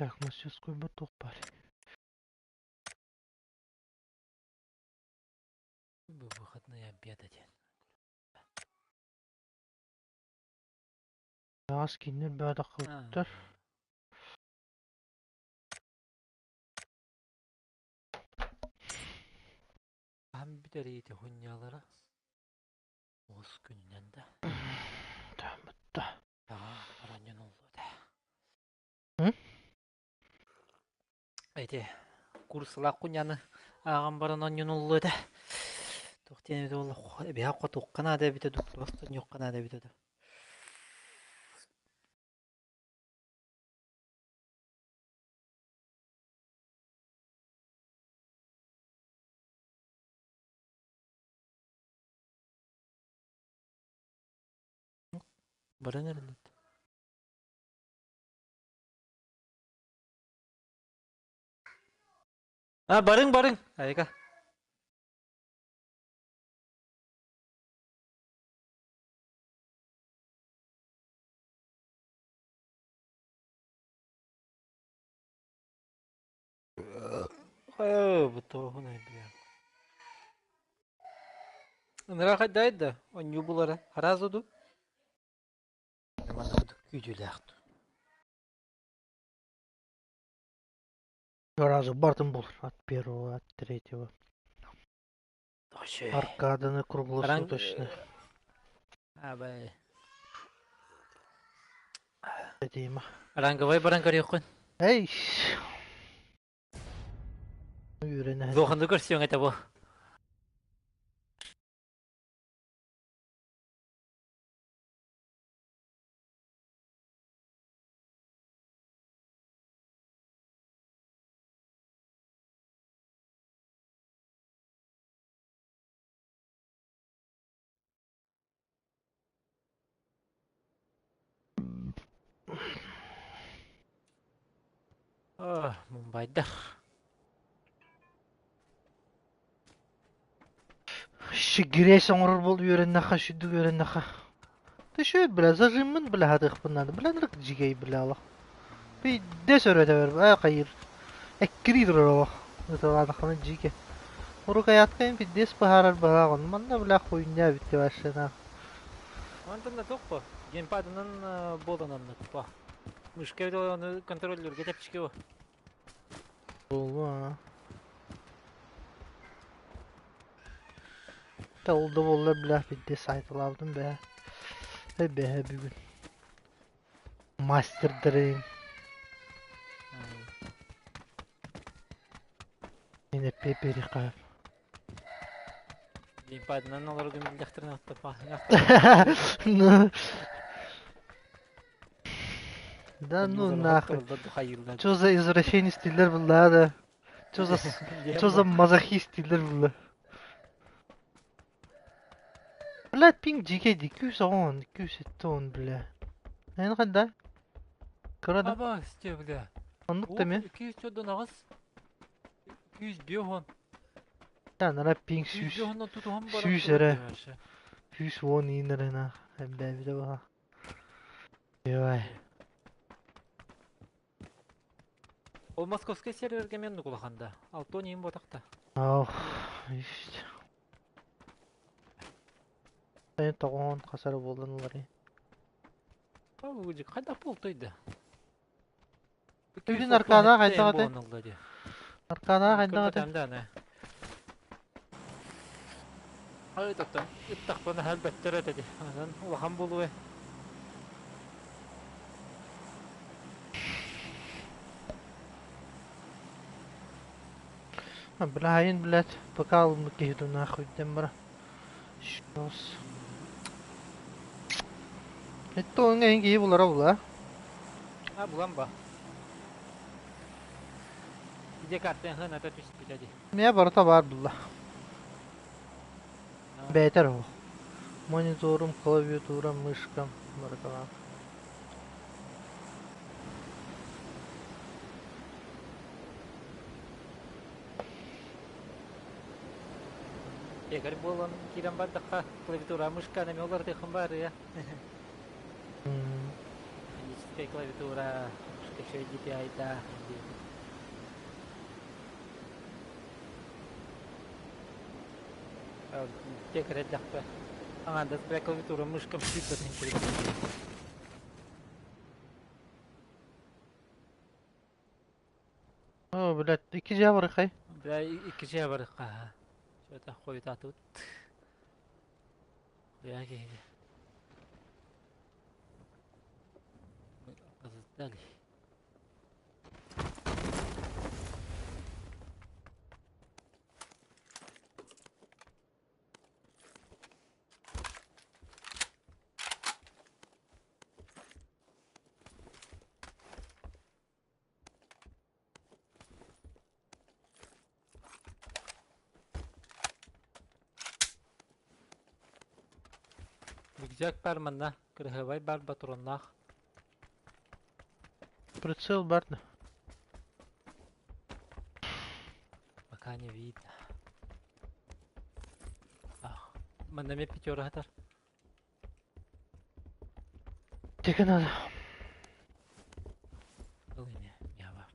Так, мастерской туох баар? Бу выходные обедать. Аас кинилэр баатаххыттар. Хаһан бүтэриити хунньалара? Уус күнүнэн да. Таамытта. Аҕа оронньон уллута. М? Эти курсалаах куньаны ааҕан баран онньун этэ. Туох диэн эбитэ буолла, эбиһэ хотуохха наада эбитэ дуу, туох наада эбитэ дуу. Баран эрэллэр. А, барыҥ, барыҥ. Айка. Хайа, бутуоһун бля. Ыныраа хайдайд да, онньуу булара. Араас ду. Манна күүтүүлээх. Разу бартын был от первого, от третьего. Аркаданы круглосуточно. Абай. Дима. Ранговай баран көрүөххүн. Эй! Үөрэнэ. Дуоханды көрсүөҥ этэ бу. Мумбайдар. Грязь оҥорор буол үөрэннэххэ, сүрдүк үөрэннэххэ. Ты бля, зажиммын бля хатыахпын наада. Бля нырык дьигэй бля олох. Пиздец өрөтөбөр, аа хайыр. Эккирии турар олох. Ыталаатаххына дьиикэ. Урукайаткайын пиздец быһаарар быһааҕын. Манна бля хуйня бүттэ вообще нах. Онтон да туох геймпадынан буолан оннук по. Мышка ону контроллерге тэпчики бу. Буолуо. Та ол да буоллар бля пиздец сайталаабытым бэһэ. Эй бэһэ бүгүн. Мастердарын. Мин эппиэппиэриххэ. Геймпадынан олоргун биллэхтэрин оттопа. Ну. Да ну нахуй. Что за извращенец дииллэр булла да? Что за что за мазохист дииллэр булла? Блядь, пинг дьиикэй дии, күүс оҕон, күүс он, бля. Эн ханда? Кыра да? Аба, сте, бля. Оннук да ми? 200 чодон аҕыс. 205 Да, нара пинг 105 сүүс. оннан тутуһан баран Сүүс турар эрэ. дьэ. 110 иин эрэ на. Эббээбитэ баха. Ой. Ол московскай серверге мен улаханда. Алтон иин ботахта. Ох, ишь. Сен тоҕоон хасары буолан уларый. Ол хайдах буолтойда? Бүгүн аркадаах хайдах этэй? Аркадаах хайдах этэй? Ай тоттон ыттахпына хальбэттэр этэ Анан улахан булуэ. Бля, айын, блядь, пока алыммыт киһи нахуй дем бара. Щас. Это он киһи булара була. А булан ба. Иде картен хын ата түспүтэ ди. Мия барыта бар булла. Бэйтер ол. Мониторум, клавиатура, мышкам барыта бар. Егер болан кирен бардаққа клавиатура мышка неме олар тыхын бар я. Механическая клавиатура. Кэшей DPI-даах диэбит. Те кэрэдэхпэ аҥаардас бля клавиатура мышкам сүүрбэтин курдук. О, блядь, икки дьиэ барыхай. Бля икки дьиэ барыхха. Что-то хойутаатыбыт. Бля киһи. Опоздали. Рюкзак бар манна, кыраһыабай бар батроннаах. Прицел бар да. Пока не видно. Ах, манна эмиэ пятеро сытар. Тека надо. Ыл ини, миэхэ бар.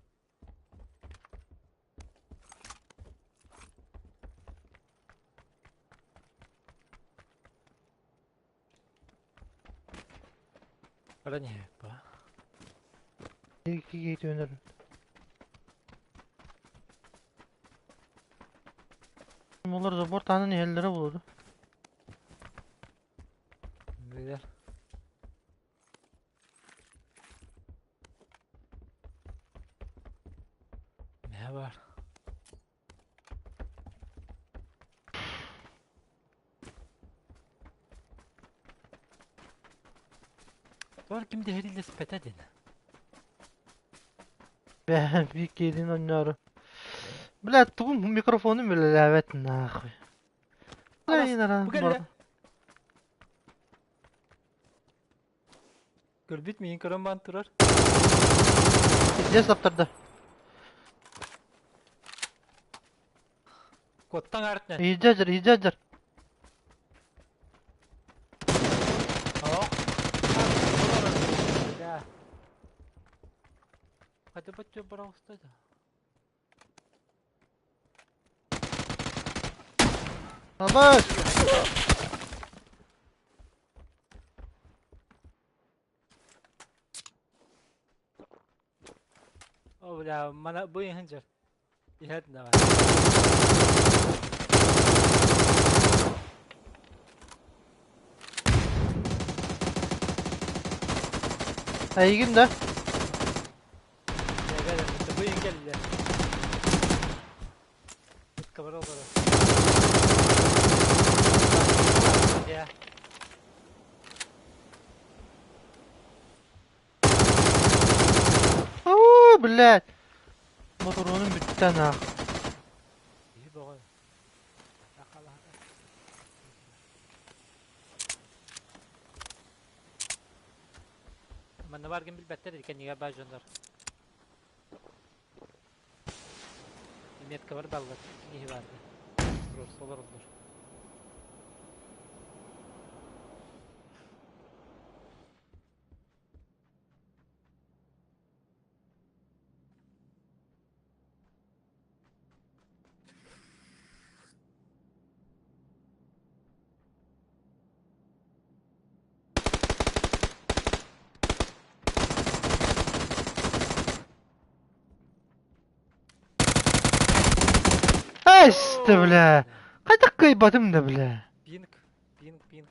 Баран иһэбит Икки киһи түһэн Олар забор таһынан иһэллэрэ буолуо. Билэр. Не бар? Туох ким дэһэриллэспэтэ диэн. Бэһэн биир киһини оонньоору. Блядь, тугум микрофонум үлэлээбэт нахуй. Алас, бу кэллэ. Көрбүт миин көрөн баан турар. Пиздец таптарда. Куоттаҥ артынан. Иһдьэ иһдьэ дьар. Ох. Да. Хотя бы тебе брал да. Абас! О, бля, мана бу иһин дьэр. Иһэт давай. Эйигин да? Бу иһин кэллэ. Ытка бар олорор. Я. Оо, блядь! Моторуонум бүттэ нах. Киһи бөҕө. Манна бааргын билбэттэр кэннигэр баар дьоннор. Меткабар баллар киһи баарга. Туруорса олороллор. Эстэ, бля! Хайдах кыайбатым да, бля? Пинг, пинг, пинг.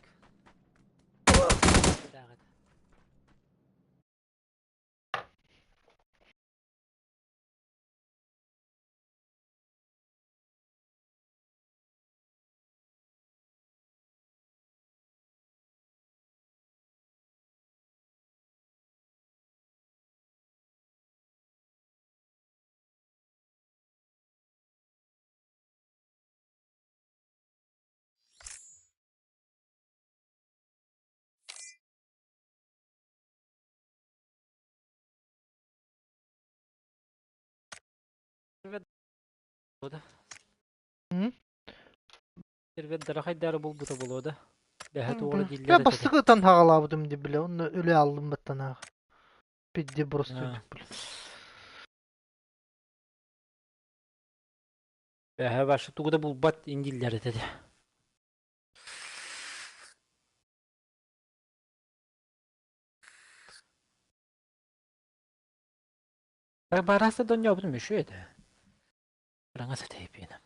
Дарахайдары булбута буолуо да. Бэһэ туора Бля, дииллэр этэ. бастакы ытан хаҕалаабытым дии, бля, онно өлө аллым баттанаах. Пизде просто. Бэһэ башы тугу да булбат индиллэр этэ. Бараса донньообутум үчү этэ. Раҥас этэйпиэнэ.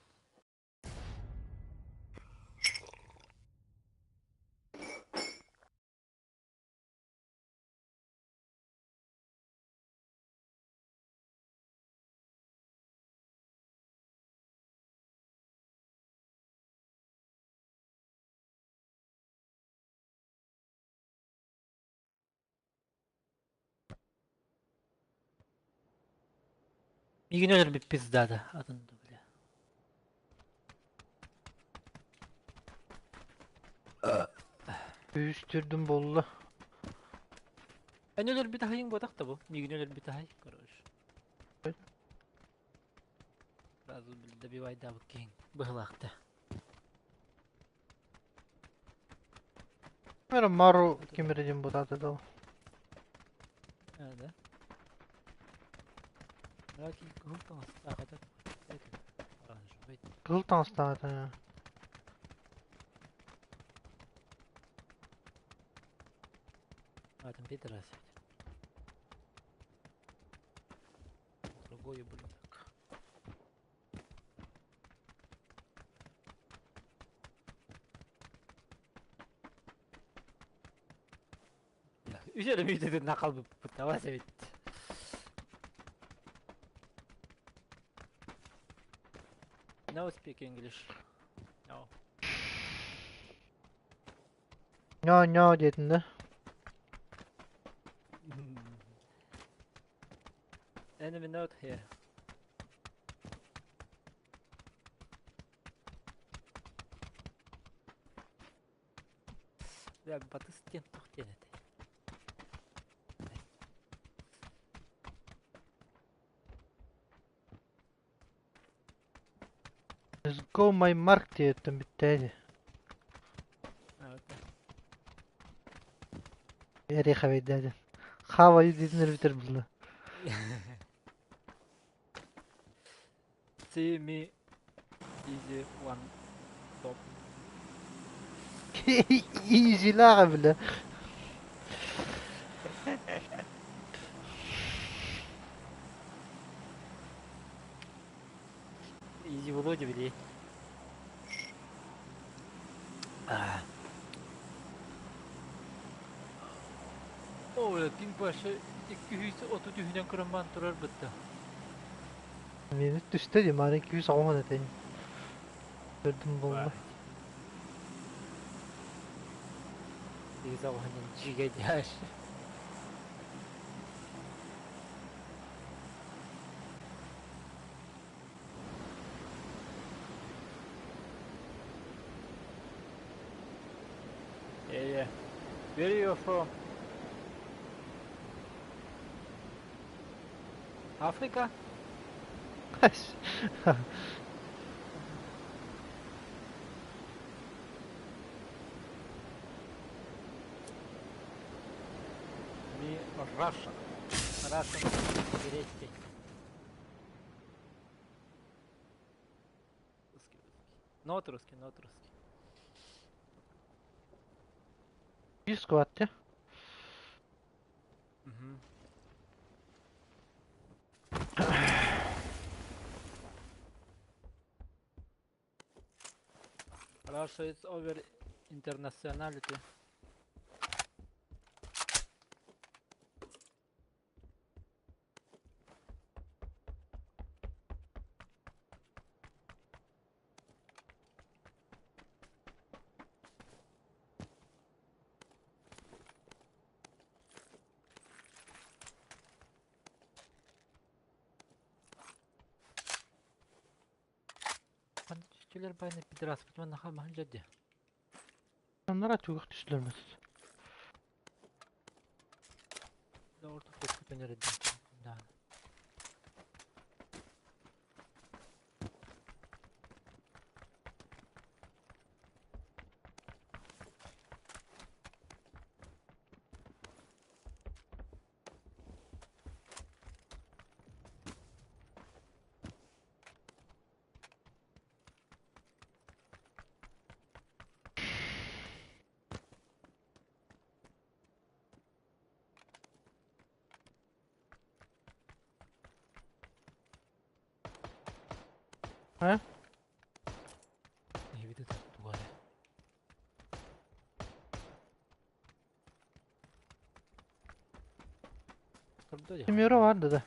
Миигин өлөрбүт пиздата атын да бля. Үс түрдүм буолла. Эн өлөрбүт аһайың буотах да бу. Миигин өлөрбүт аһай, короче. Сразу добивайдаабыт киһиҥ быһылаахта. Мера Мару кимиридин бутаты дал. Да. Кыһыл таҥастаах этэ. Кыһыл таҥастаах этэ. Атын Петрас. Другой ублюдок. Үс эрэ мүйтэтин накалбыппыт табас эбит. No speak English. No. No, no диэтин да. Enemy not here. Бля, батыс диэн туох диэн этэй? Let's go my mark диэттэн бүттээди. Эрихабайдаадын. Хаваю диэтинэр бүтэр булла. See me easy one top. Easy лааҕа бile. Easy Володя били. О, пинг башы 230 үһүнэн кыраммаан турар бытта. Мени түстэ дии, мааны 280 этейин. Көрдүм буолла. 280 жиге дяш. Yeah, yeah. Where are you from? Africa? Me Russia. Russia. Гречки. Русский, русский. Not русский, not русский. Bir squad ya. Угу. Russia is over internationality. Түлер байны пидорас, потому наха маханжади. Onlara түгөх түстүлөр мәс. Да орто көтөнөр Да. Э? Эбит ытар туга эрэ. Охтордо дии. Семеро бар да.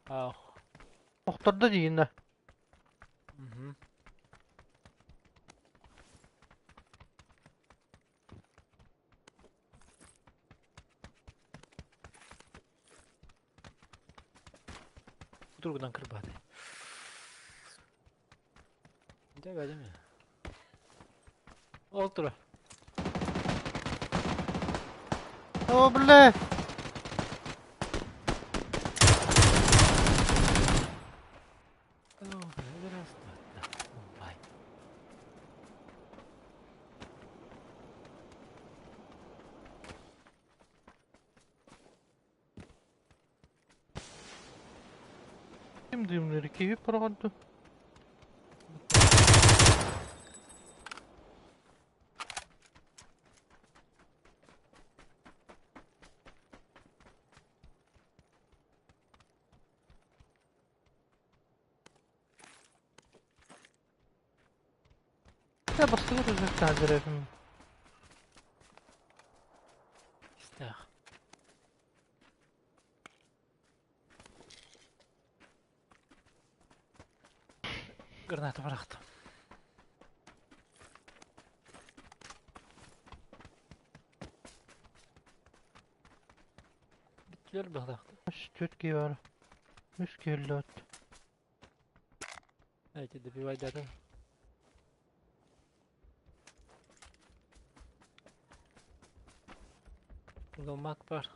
Ах. Охтордо диин да. Угу. Кутуругунан кырбааты. Дьэ бэдим. Ол тура. О, бля! Бай. Ким дымныр киһи проҕорду. Я бастыгы рюкзактаах дьэрэбин. Истээх. Граната бырахтым. Бүттүлэр быһалаахтар. Үс түөрт киһи бар. Үс киһи өллөт. Эти добивайдатын. Ломак бар.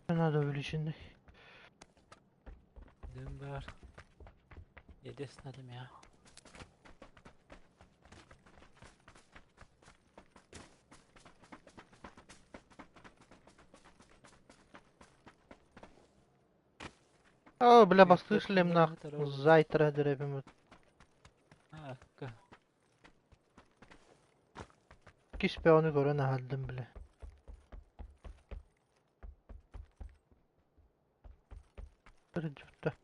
Надо увеличенный. Дым бар. Еде снадым я. О, бля, бастыгы шлемнах. Зайтра дьэрэбин. Акка. Киспе оны көрөн аһалдым, бля. Түрдүттэ.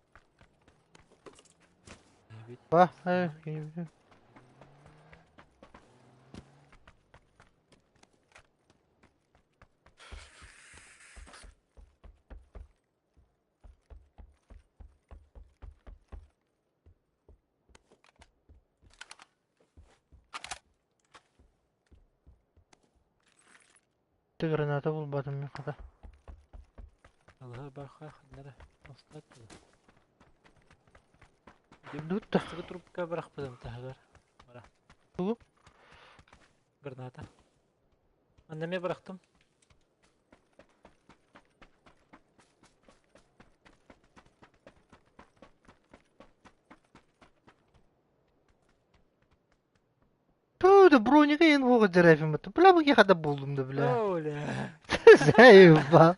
Бит. Ба, Ты граната булбатым мин хата. Аллаһы барха ханнара. Остат. Дутта. Бастыгы трубка бырахпытым таһыгар. Бара. Тугу? Граната. Манна ме бырахтым. Ту, да броника ен хуга дьэрэбин. Бля, бу хата булдум да, бля. Оля. Заеба.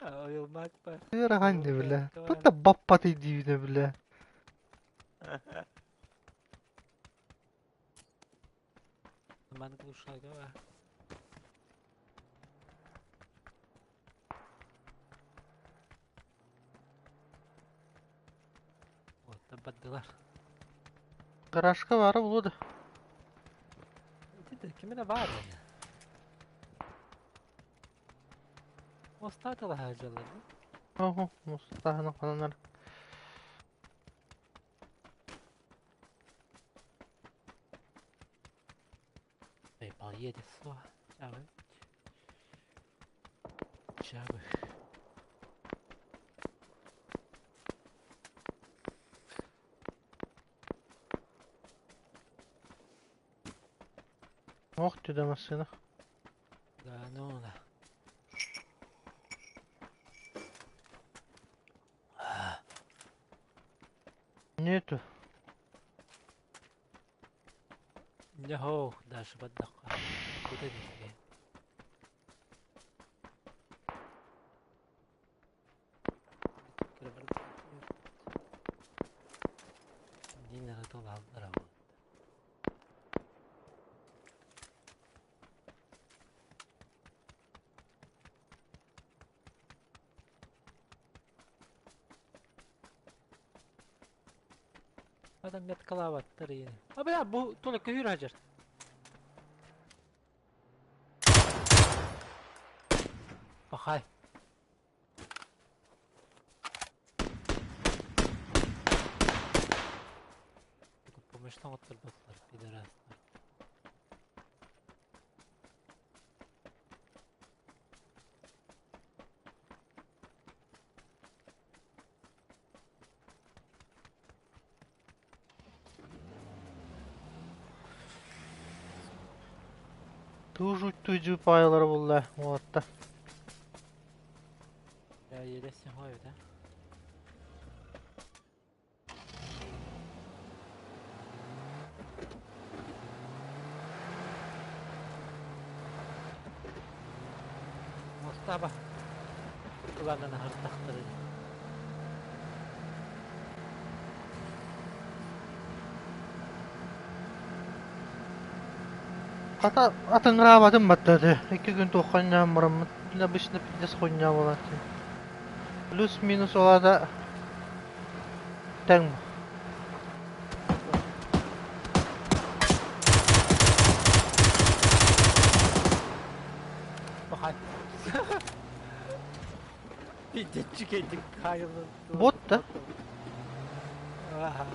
Ойылмак бар. Ыарахан да, бля. Тут баппаты диибинэ, бля. Маны глушага бар. Вот, баддылар. Гаражка бары булу да. Ити кимine бар yani. Остатыла хаҗалар. Охо, мустаһына кананар. Эй, поедет со. Чабы. Чабы. Ох ты да машина. Да, ну да. Нету. Нехо, даже баддака. Куда дите? Динара тол алдыра. Адам меткалаабаттар иини. А бля, бу тула көһүүр хажар. Пахай. Помощь оттырбаттар, пидорастар. Туужуттуу паайлара булла уолатта. Елесин хойут, а? Мостаба. Ыланан аһартахтары. Хата атыҥыраабатым баттаты. Икки күн туохханньаан бараммыт обычно пиздец хуйня буолааччы. Плюс-минус ол аата тэҥ. Пахай. Пиздеччи кэлдик хаайыллан. Бот да? Аха.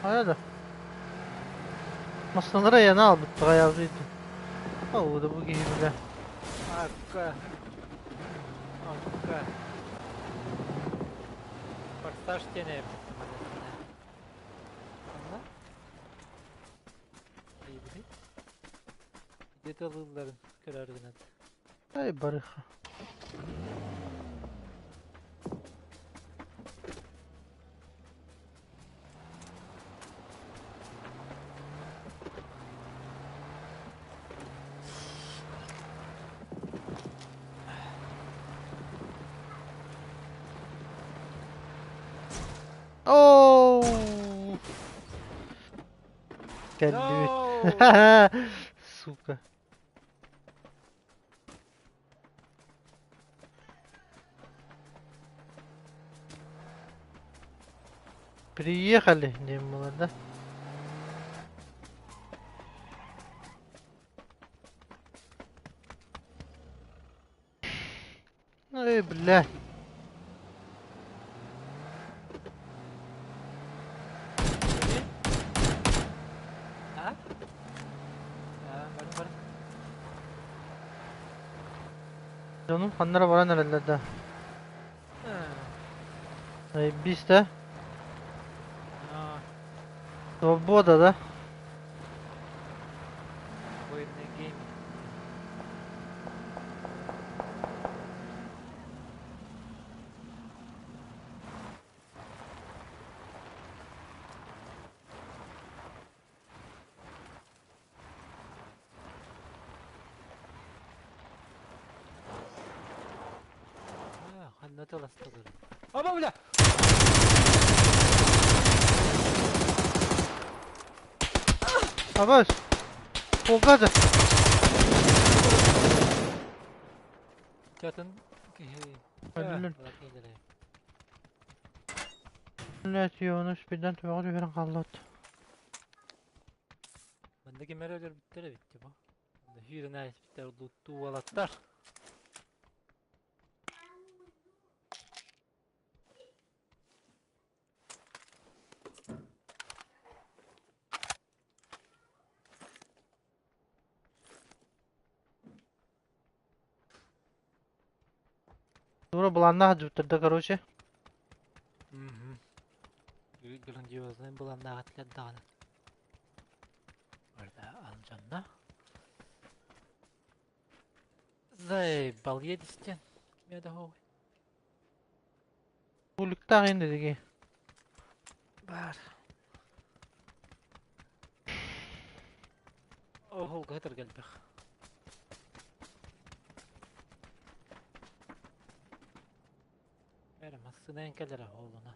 Хайа да. Массыыналара айана аалбыт баҕайы Ол да бу киһи бile. Акка. Акка. Форсаж диэн Онно? Эйбити. Где-то ылыылларын көрөр гынат. Ай барыха. Оу! Кэллибит. No! Сука. Приехали, диэн буолар да? Эй, бля. А? А, бар бар. Дьонум ханнара баран эрэллэр да? Заебись, да? А, Свобода, да? Военный гейминг. А, ханна таластылар. Аба, бля! Абас! Полгаза! Чатын киһи. Өлүн. Блять, оны спидden төбөҕө түһэрэн хааллыбыт. Манна кимэр өлөрбүттэр эбит бу. Хүүрэн ааспыттар луттуу уолаттар. Тура былааннаах дьуттарда, короче. Грандиозный былааннаах этилэр даҕаны. Барда алдьанна. Заебал едистен. Кимиэ да хоҕуй. Улуктаах инде диги. Бар. Оһолга хатыр кэлбэх. Бәрі массынаан кэлэрэ оһолуна.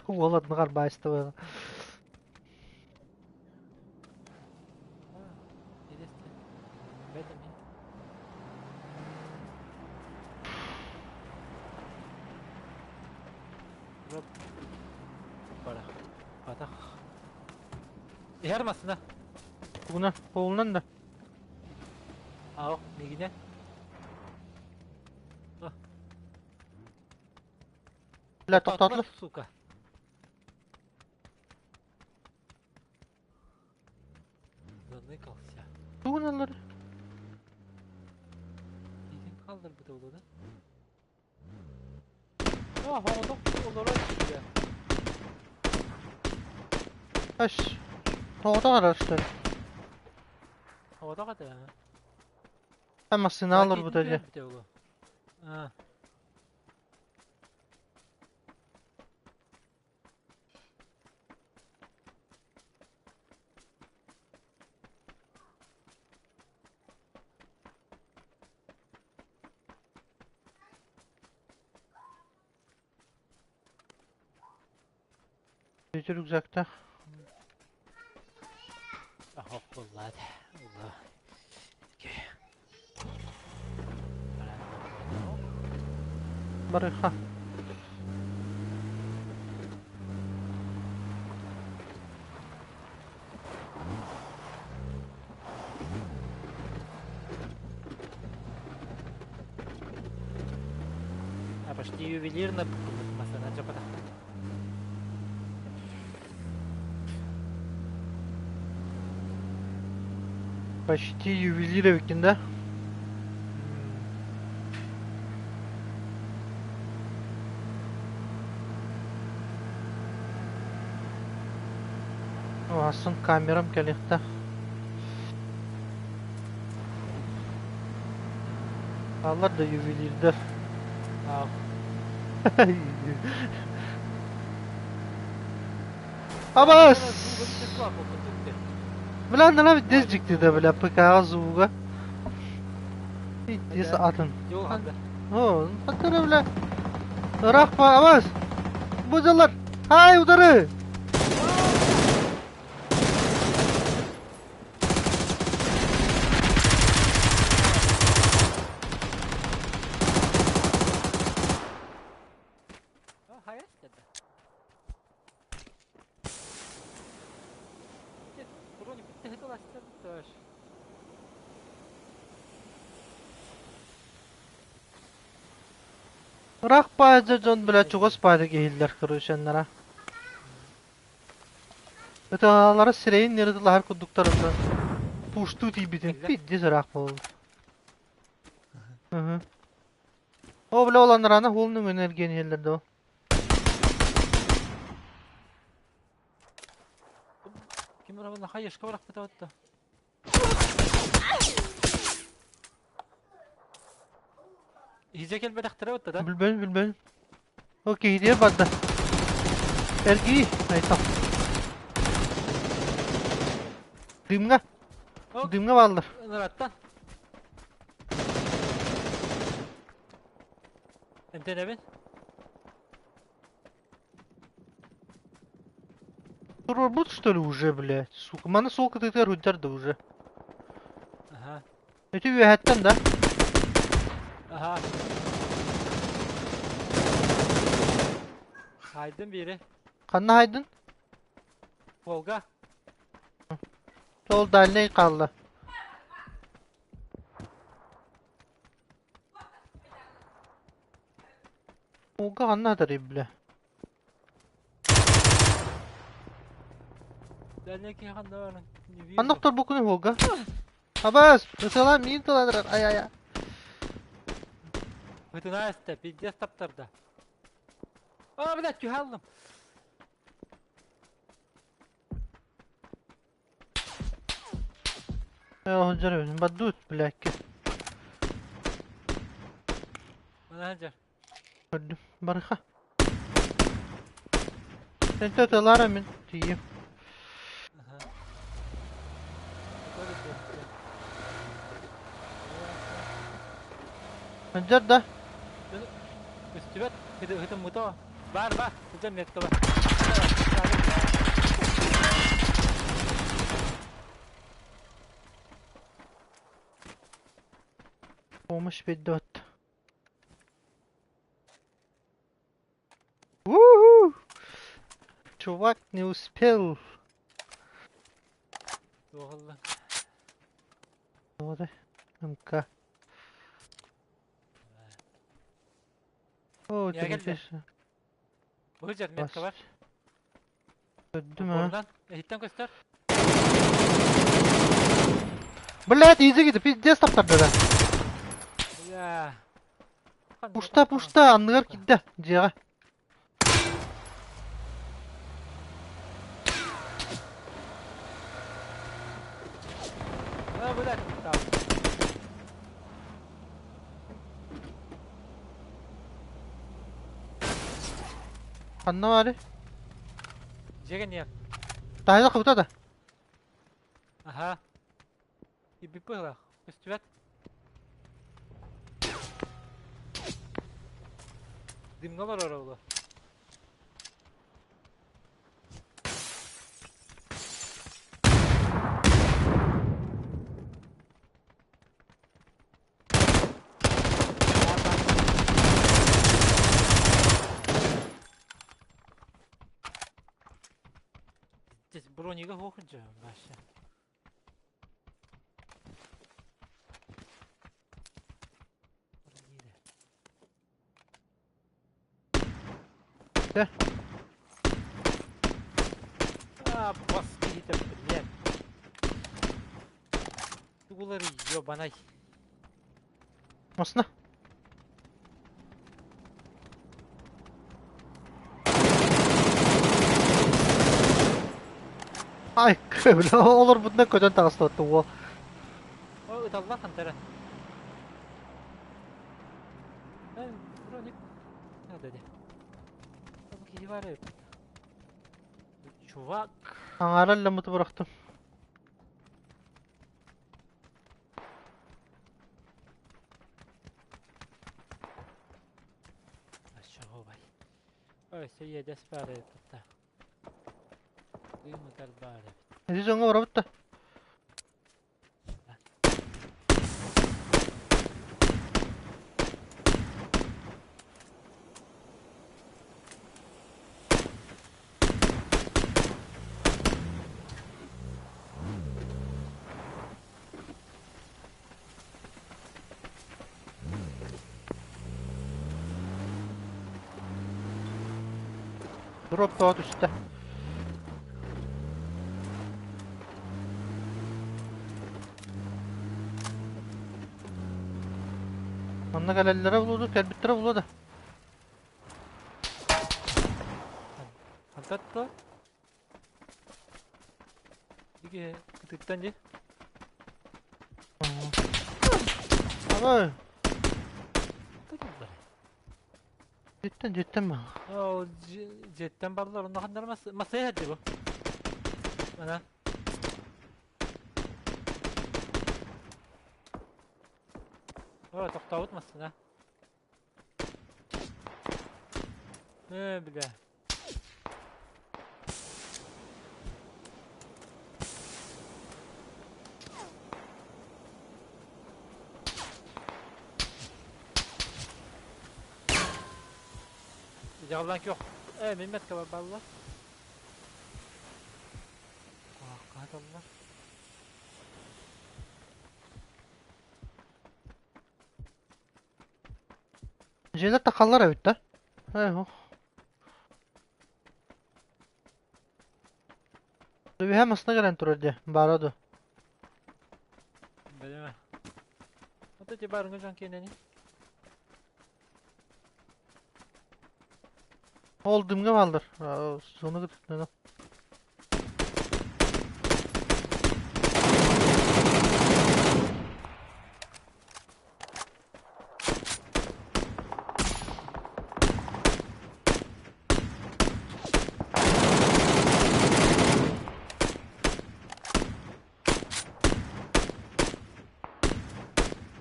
Уол атыныгар баайыстыбыга. Батах. Иһэр массына. Тугунан, холунан да. Аох, мигине. Бля, тохтоотулар. Сука. Заныкался. Тугуналар? Киитин хаалларбыта буолуо да? А, оҕотох олорор сиргэ. Аш, тоҕото арастар. Оҕотох этэ. А массыына олорбута дьэ. А. Бүтү рюкзактаах. Оһох буллаат. Улла. Барыха. А почти ювелирно масана жапата. Почти ювелир эбиккин да? Аасын камерам кэлиэхтээх. Аллар да ювелирдэр. Абас! Бля, нана дез дьиктитэ, бля, ПК-ҕа звуга. Дез атын. О, хаттара, бля. Ыраах па, абас! Бу дьаллар! Ай, удары! Ыраах баайда дьон, бля, чугас баайда киһиллэр, короче, Ытаалара сирэйин нырытылаһар курдуктарына пуштуу тиийбитин пиздец ыраах буолла. Ыһы. О, бля, ол анарана хуол нөҥүөн эргиэн иһэллэр доо. Ким равно хаешка бырахпыта отто. Иһдьэ кэлбэтэхтэрэ отто да? Билбэм, билбэм. Ол киһитигэр барда. Эргий, айтал. Дымҥа. Дымҥа бааллар. Ыныраттан. Эмтэнэбин. Туруорбут что ли уже, блядь? Сука, маны суол кытыытыгар уйдар да уже. Ага. Ити үөһэттэн да? Ага. Хайдын бири. Ханна хайдын? Волга. Ол дальний хаалла. Волга ханна атарый, бля? Дальний киһи ханна баран? Ханна охторбуккунуй Волга? Абаас! Ысалаан миин тыланырар, ай-ай-ай. Ытына эстэ, пиздец таптарда. А, блядь, түһэ аллым. Сылдьар баддуут, блядь. Мына сылдьар. Көрдүм. Барыха. Сен тылара мин тиийим. Сылдьар да? Үстүбэт, хытым муто. Бар, бар, сылдьар метка бар. Успейдот. У-у-у! Чувак не успел. Туох ыллыҥ? Вот, МК. О, Миэхэ кэллэ. телефон. Быһыдьар метка бар. Көрдүм а. Опорунан. Эһиттэн көстөр. Блядь, язык это пиздец таптарда да. Бля. Пушта, пушта, анныгар киирдэ дьиэҕэ. А, блядь, там. Ханна баарый? Дьиэгэ не? Таһыйда кыбыта да. Аха. Ибиппи ыһылах. Көстүбэт. Дымҥа олорор оло. Здесь бронига хоходжа вообще. Дэ. А, бас киһитэ, блядь. Тугулары ёбанай. Масына. Ай, бля, олорбутунан көтөн таҕыста уол. О, ыталла хантара. Броник. Надо де. Киһи бар эбит. Чувак. Аҥаара ылламмыты бырахтым. Ой, Ой, иэдэс баар эбит да. Дым ытар баар эбит. Ити дьоҥҥо барабыт да. Дроп тоҕо түстэ. Манна кэлэллэрэ булуо, кэлбиттэрэ булуо да. Хантатта? Диги кытыттан ди. Абай, Тутуллар. дьиттэн дьиттэн ба. Ол дьиэттэн барлар, онно ханнар масая хадди бу. Ана. О, тохтообут массына. Бля. Дьаҕаллаан көх. Миммет кабар балла. Кааталлар. Дьиэлэр тахаллар эбит да. Э, Үһэ масына кэлэн турар дии, баара дуо? Билимэ. Ото ти барыҥа дьон киэнэни. Ол дымҥа бааллар. Сону кытыттан.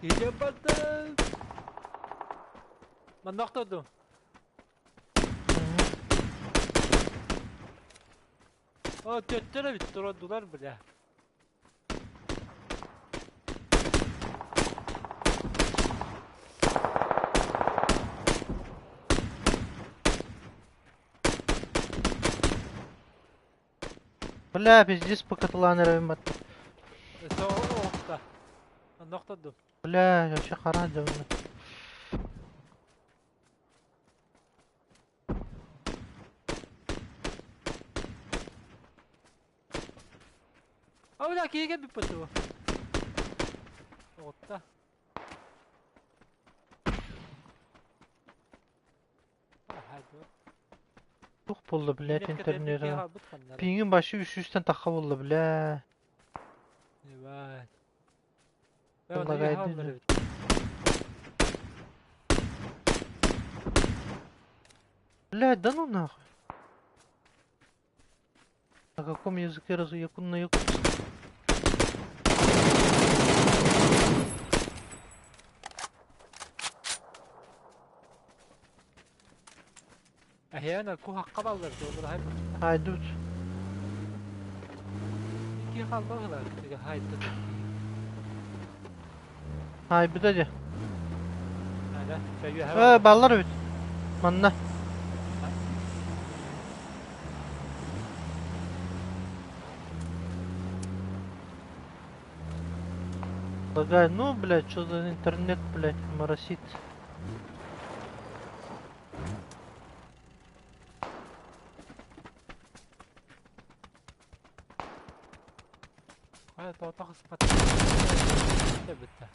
Иде бардым. Манна охтордум. О, төттөр эбит турдулар, бля. Бля, пиздец, покатылаан эрэбин бат. Өссө оҕуста. Онно охтордум. Бля, вообще хара дьонно. А бля, киһи кэлбит бу. Оҕутта. Туох буолла, блядь, интернета? Пингин башы 300-тен тахха буолла, бля. Ебать. Лагайды. Блядь, да ну нахуй. На каком языке раз якун на якутском? Аһыан куһахха баллар дуоллар хай. Haydut. Икки халлар хайда. Hayбыта дьэ. Ада, чөйү Э, баллар эбит. Манна. Лагай, ну, блядь, что за интернет, блядь, моросит. Ая тоотох ыспат. Бүтэ.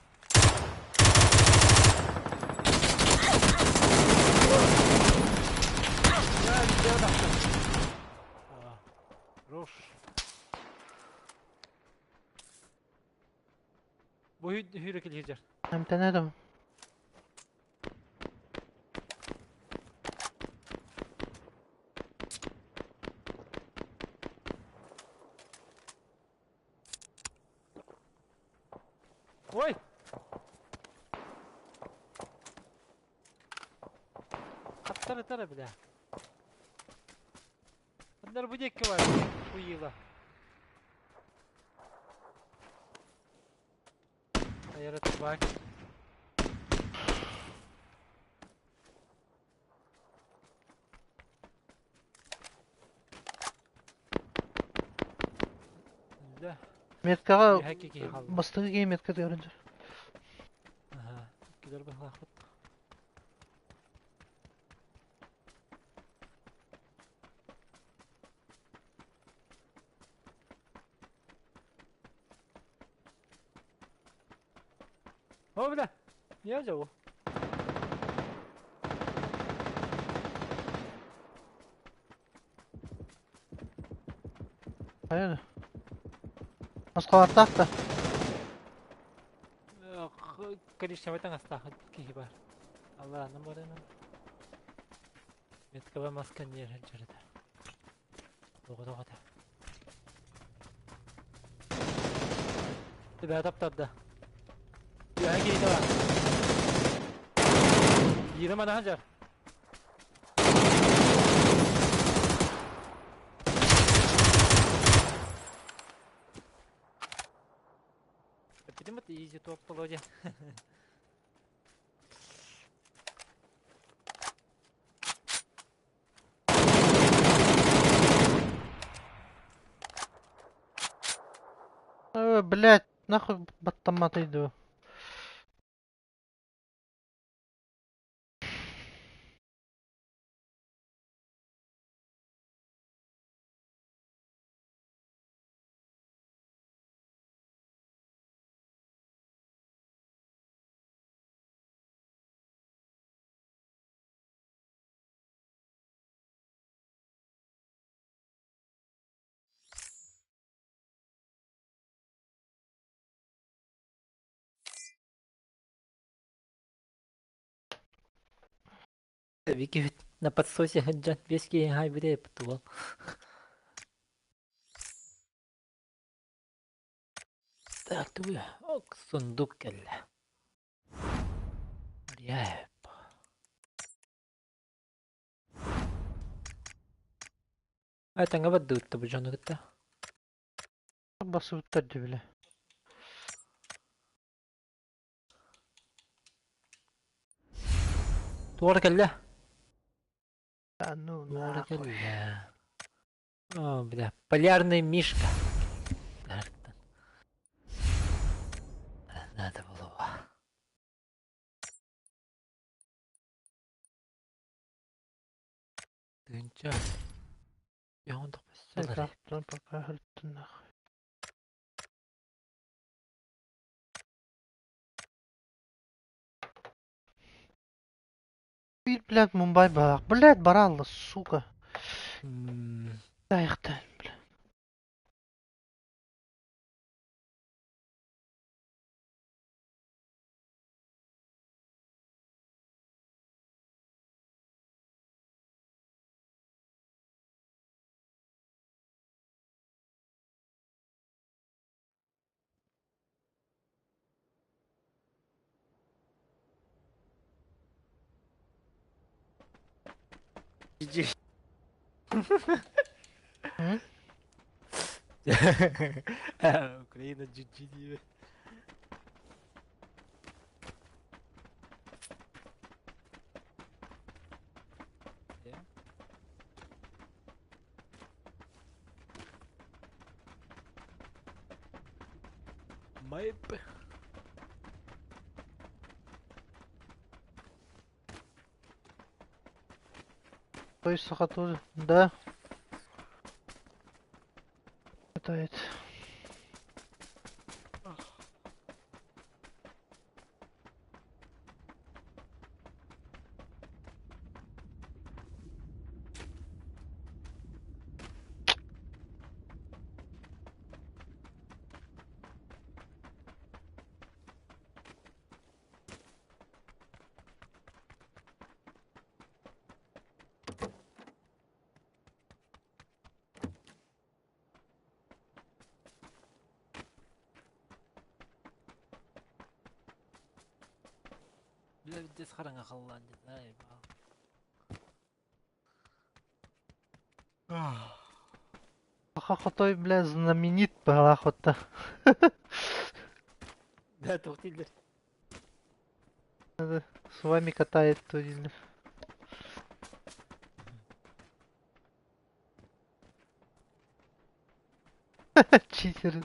Рош. Бу hüyre килһиджер. Эмтэнэ Ой! Аттары тары бля. Андар бу диэкки бар. Уйыла. Айара тубак. Да. Меткаҕа Үһэ киһи хаалла. бастакы киһи метка тыгырынча. Аха. Килер бахлахпыт. О, бля! Не жабу. Хайа. Москвалартаах да. Коричневый астаах киһи бар. Аллаһынан барыынан. Меткаба маска нер жарыта. Тоҕо тоҕота. Төбө таптарда. Үөһэ киһитэ бар. Биирэ манаһа жар. Эпидемит изи топ Володя. Э, блядь, нахуй баттамматай дуо. Вики на подсосе хаджан вески хай буде птуал. Так, туй. Ок, сундук кэллэ. Мария. Айтанга баддыытта бу дьону кытта. Басыбыттар дии бile. Туора кэллэ. Да ну Туора нахуй. кэллэ. А, Бля, полярный мишка. Надо было. Тыынча. Завтра пока нахуй. Блядь, Мумбай бах. Блядь, баралла, сука. Тайхтан, блядь. GG. М? Украина GG диye. Майп. То есть сахатур, да. Хватает. Бля, здесь хараҥа халлаан дии, Саха Хотой, бля, знаменит быһалаах. Да, туох дииллэр. С вами катает то дииллэр. Читеры.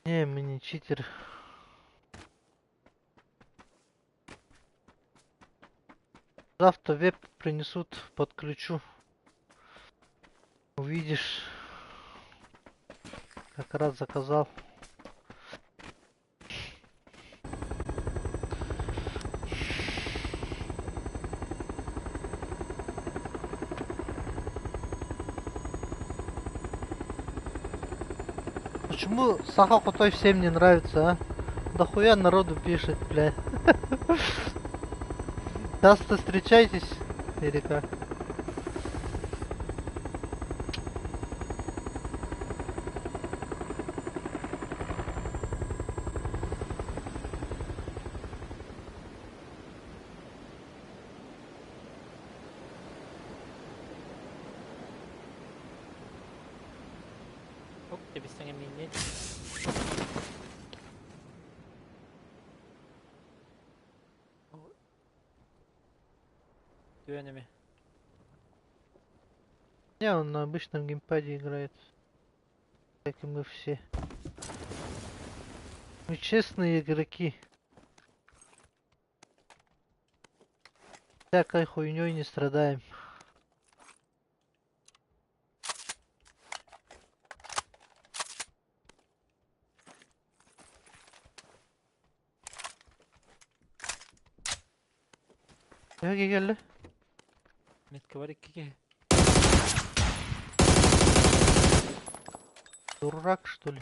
Не, мы не читеры. Завтра веб принесут, подключу. Увидишь. Как раз заказал. Почему Саха Хотой всем не нравится, а? Дохуя народу пишет, бля. Часто встречаетесь или как? Ок, тэбис-тэҥэ миинньэ. Түөнэми. Не, он на обычном геймпаде играет. Как и мы все. Мы честные игроки. Всякой хуйней не страдаем. Gel gel. Метка бар иккиге. Дурак, что ли?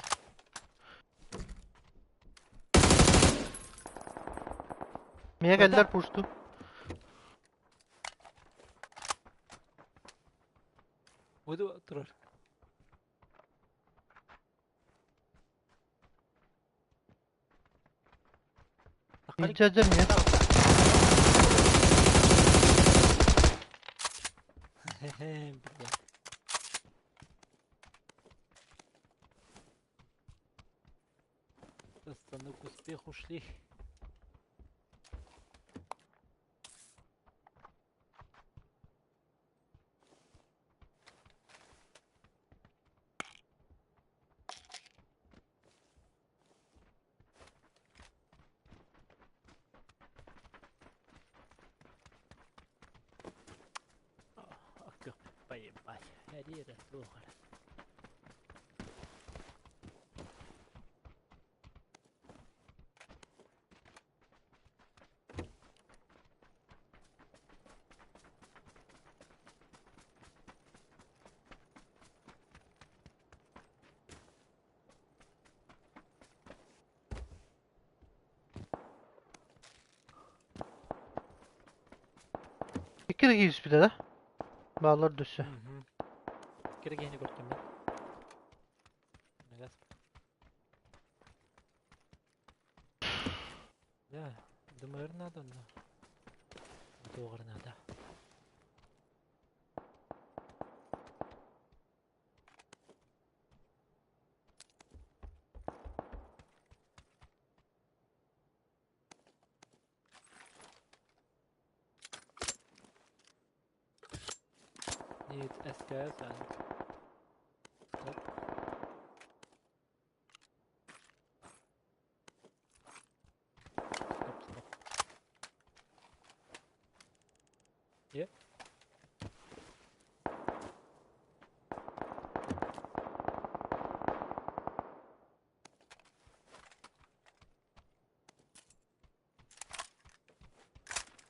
Меня geldiler пушту. Буду турар. Илдьэ мне. Хе-хе, бля. Пацаны к успеху шли. Поебать. Эрэ туох эрэ. Икки эрэ киириспитэ да? Бааллар дөссө. Икки киһини көрдүм мен. Да, дымыр надо онно. Туоҕар надо. Need SKS and scope. Scope, scope. Yeah.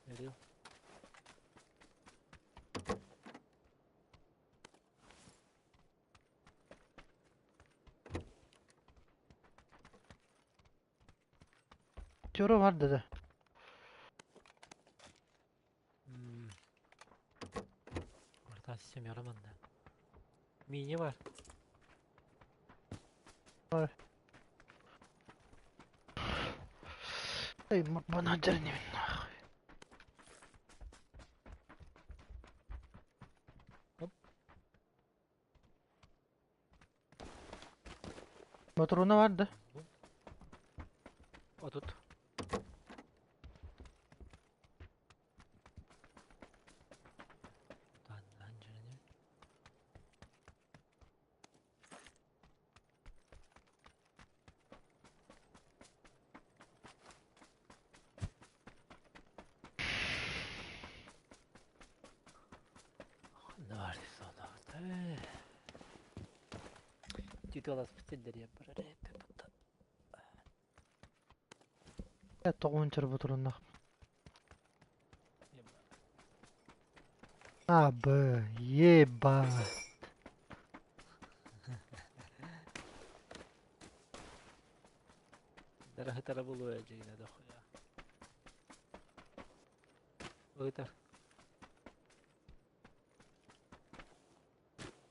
Veriyor. Тёра var dedi. Орта семеро манна. Мини бар. Var. Ey bana дерни нахуй. Оп. Patronu vardı. Отут. Тоҕуончар ботуруннах. А, Б, еба. Дарахытара булуя дьигинэ дохуя. Ыытар.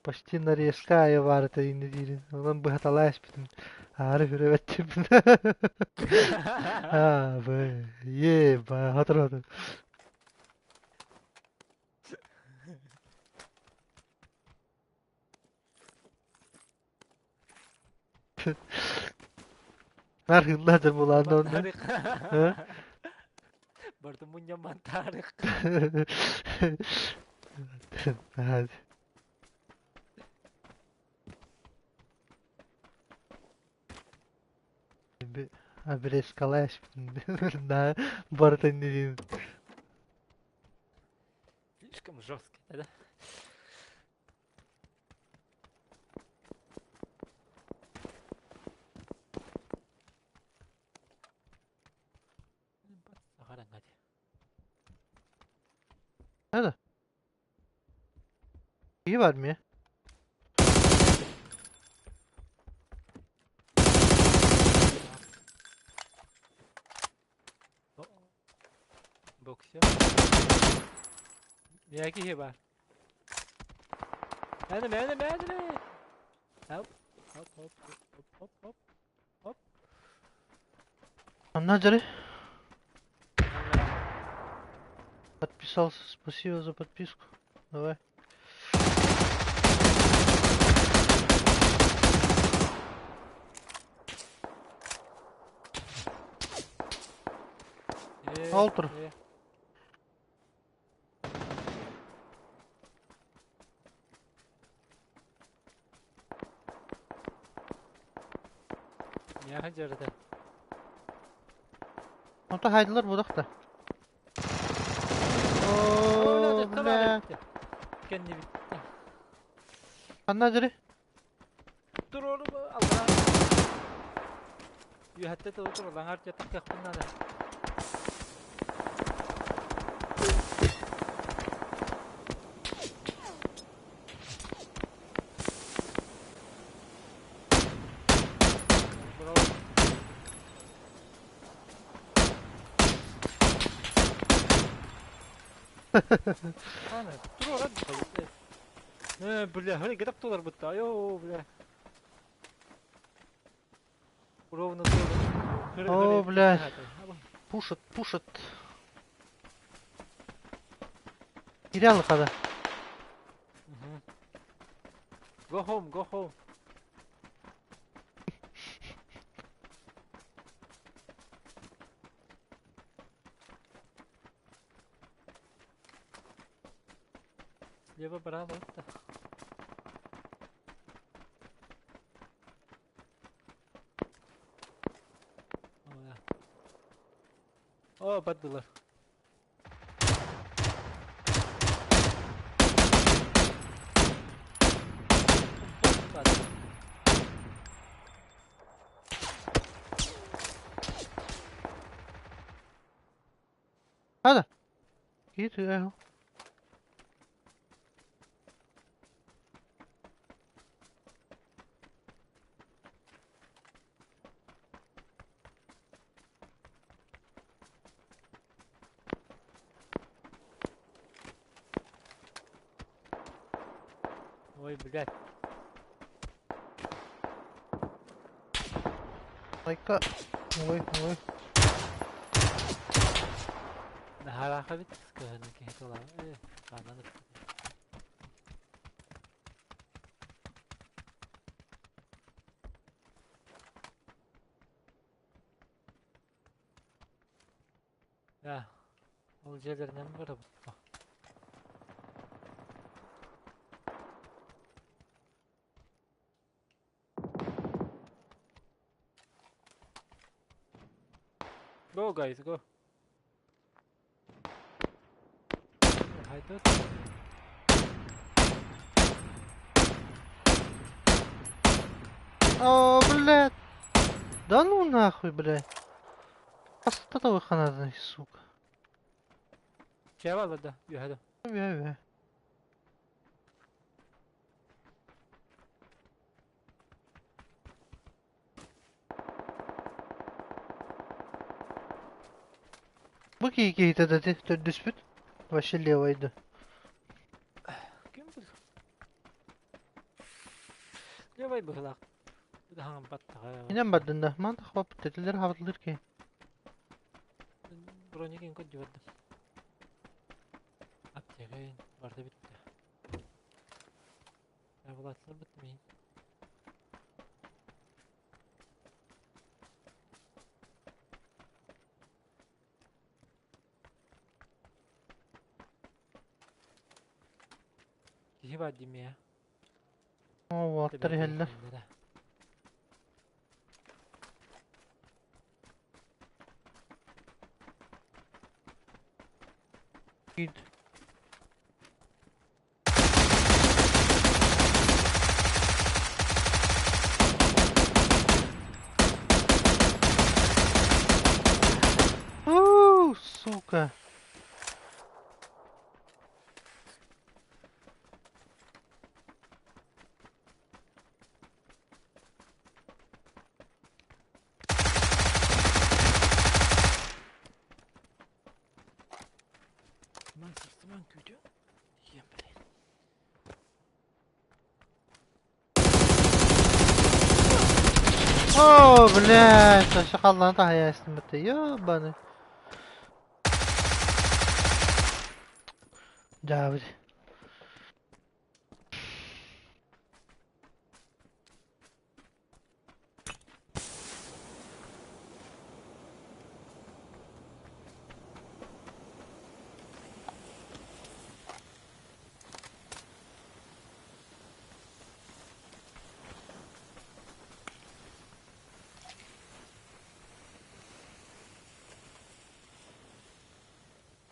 Почти нарезка айварта инде диирин. Онон быһаталаах испитим. Аары хүрөбэттим. А, Б, еба, хатыр хатыр. Нархыллаатыр булаанда онно. Мантарых. Бардым мунньан мантарых. Обрезкалаах испитим. Да, барыта инде диирин. Слишком жестко, да? Nerede? İyi var mı ya? Боксер. Miyagi var. Enemy, enemy, enemy! Help. Hop, hop, hop, hop, hop, hop. Анна Подписался. Спасибо за подписку. Давай. Алтыр. Мияха жерде. Онто хайдылар будахта. О, бля. Кенни битте. Ханна дьири? Туруору аллараа. Үөһэттэ тылы туралаҥар дьэ тахтыахпын наада. Браво. Ана, туруоран Бля, хани гытап тулар бытта. Айо, бля. Ровно О, блядь. Пушат, пушат. Кирял хада. Go home, go home. Слева браво это. О, да. О, бардылар. Hadi. Git ya. Ой, блядь. Майка. Ой, ой. Наһараха бит кыһыны киһи тыла. Хаанан Да. Ол дьиэлэринэн барабыт. Go guys, go. Хайдат. О, блядь. Да ну нахуй, блядь. Астатовый ханадный, сука. Чего да, юхада. Бя-бя. Бу киһи да төрдүспүт. Вообще левойду. Ким бұл? Левой быһылаах. Хаҥан баттаҕа. Инен бардын да. Ман хвап тетилер хавдылыр ки. Бронигин көддү бардым. Аптекин барды битте. Явлатлар битмей. Киһи бар димия. О, аттар иһэллэр. Git. У, сука. Ман сырсыман күүтү. Ием блин. О, блядь, шакаллан тахаястым бітті. Ёбаный. Давид.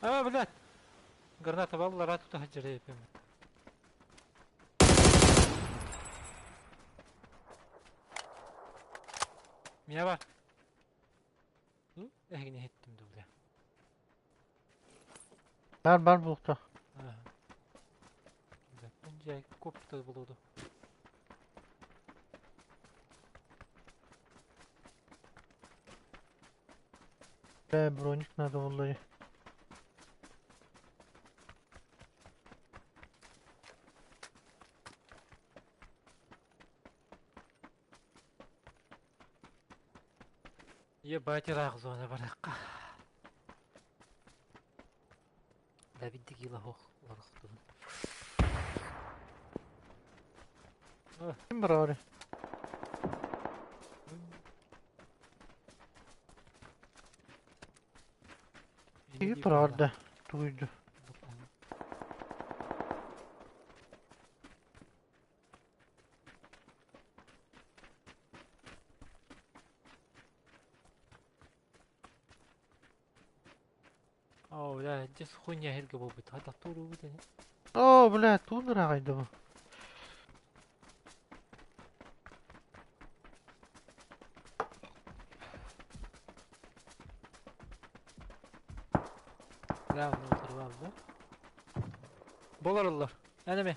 А, блядь. Граната баллара тута хаджары епем. Мия бар. Ну, эһигини иһиттим да бля. Бар бар буолта. Дьэ, копта булуду. Бля, броник надо буллары. Ебать ыраах зона барыахха. Да бидди кило хоох олорохтун. Ким бараары? Киһи бараарда тугуйду. Оо, бля, дьэ хуйня эһиргэ буолбут. Хайдах туоруубут ини? Оо, бля, туун ыраҕайда бу. Бля, оны утарбаалла. Болар оллор. Энеми.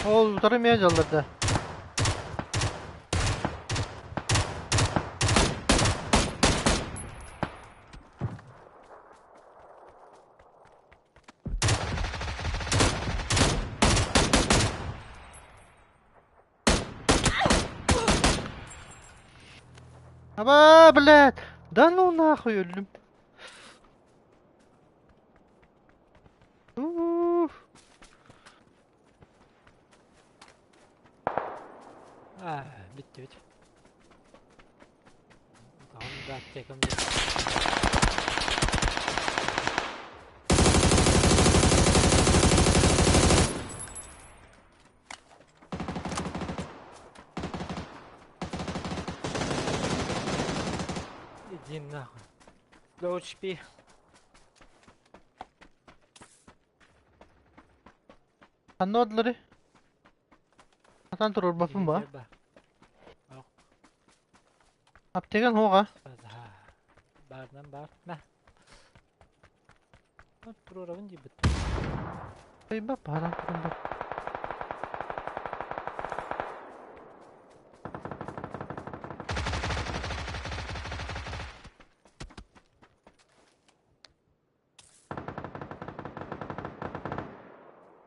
Ол утары эмиэ дьалларда. Аба, блядь! Да ну нахуй өллүм. Уф. Аа, бүттүбүт. Таһым да аптекам да. Иди нахуй. Low HP. Ханна одлары? Хатан турурбаппын ба? Аптекан хуоҕа. Баарынан баар. Мэ. Туруорабын диэбит. Кыйбап хатан турбап.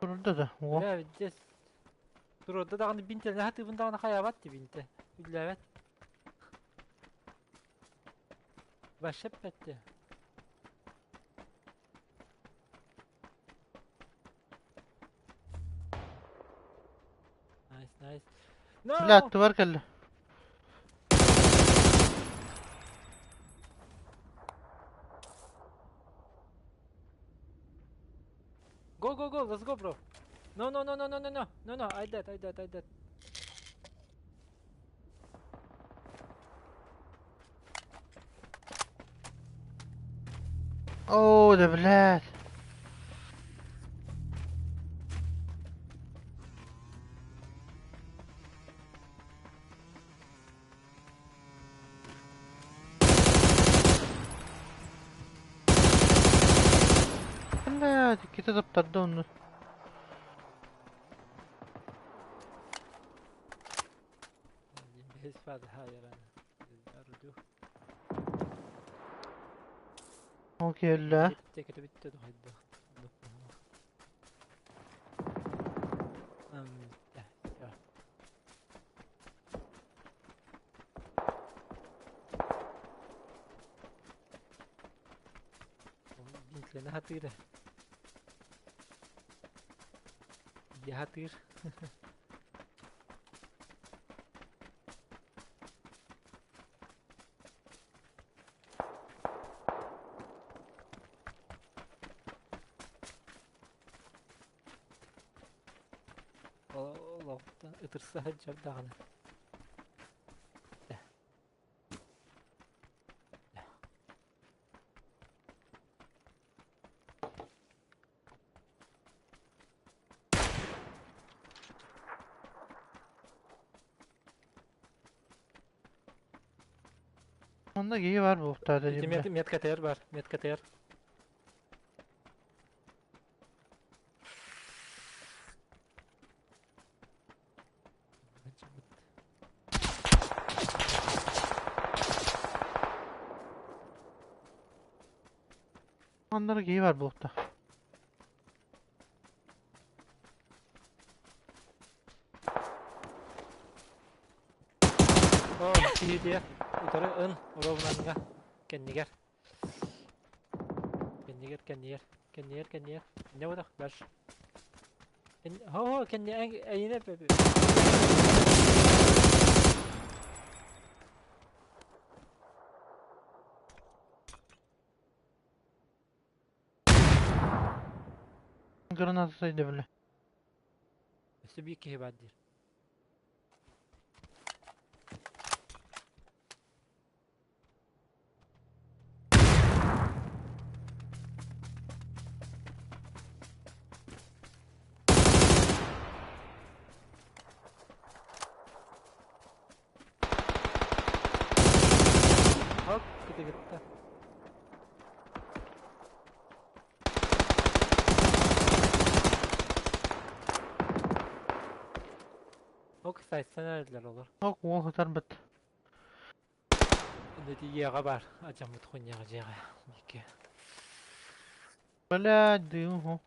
Турда да. О. Бля, здесь Турда даҕаны бинтэ наһаа даҕаны хайаабат ти бинтэ. Үллээбэт. Вообще петте. Nice, nice. No! Бля, аттыбар кэллэ. Go, go, go, let's go, bro. No, no, no, no, no, no, no, no, no, I dead, I dead, I dead. Оо, да блядь. Блядь, иккитэ таптарда онно. Бэс фаза хайарана. Арду. Ол кэллэ. Текете бүттэ хайдах. Да, всё. Бинтлene хатыра. Я хатыр. Олохтон ытырса сылдьар. Онно киһи баар буолуохтаах Ити дии бля. метка тер бар, метка тер. Онно киһи баар буолуохтаах. О, киһи диэ. Утары ын, уровнанга. Кэннигэр. Кэннигэр, кэннигэр. Кэннигэр, кэннигэр. Не бодох, дальше. Хо, кэнни эйине пепи. Граната сайда бля. Өссө биир киһи баар диир. Hop, кытыгытта. Ок, сайсан эрэллэр олор. Ок, уол сытарбыт. Дьиэҕэ баар, адьаммыт хунньаҕа дьиэҕэ икки. Блядь, дым.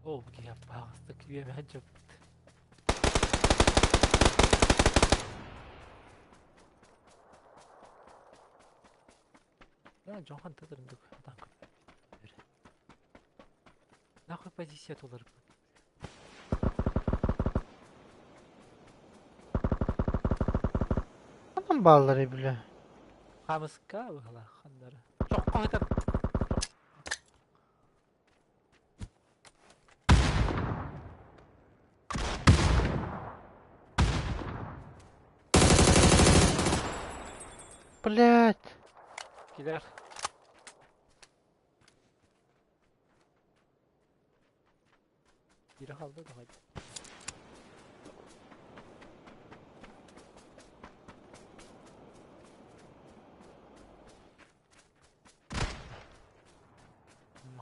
О, киһи аппаҕастык үөмэһэ дьоппут. Да, дьон хантан ырындык атаан Нахуй позиция туларбыт. Ханан бааллар бля. Хамыска быһалаах ханнары. Чоххо хытар. Блядь. Килер. Biri kaldı da hadi.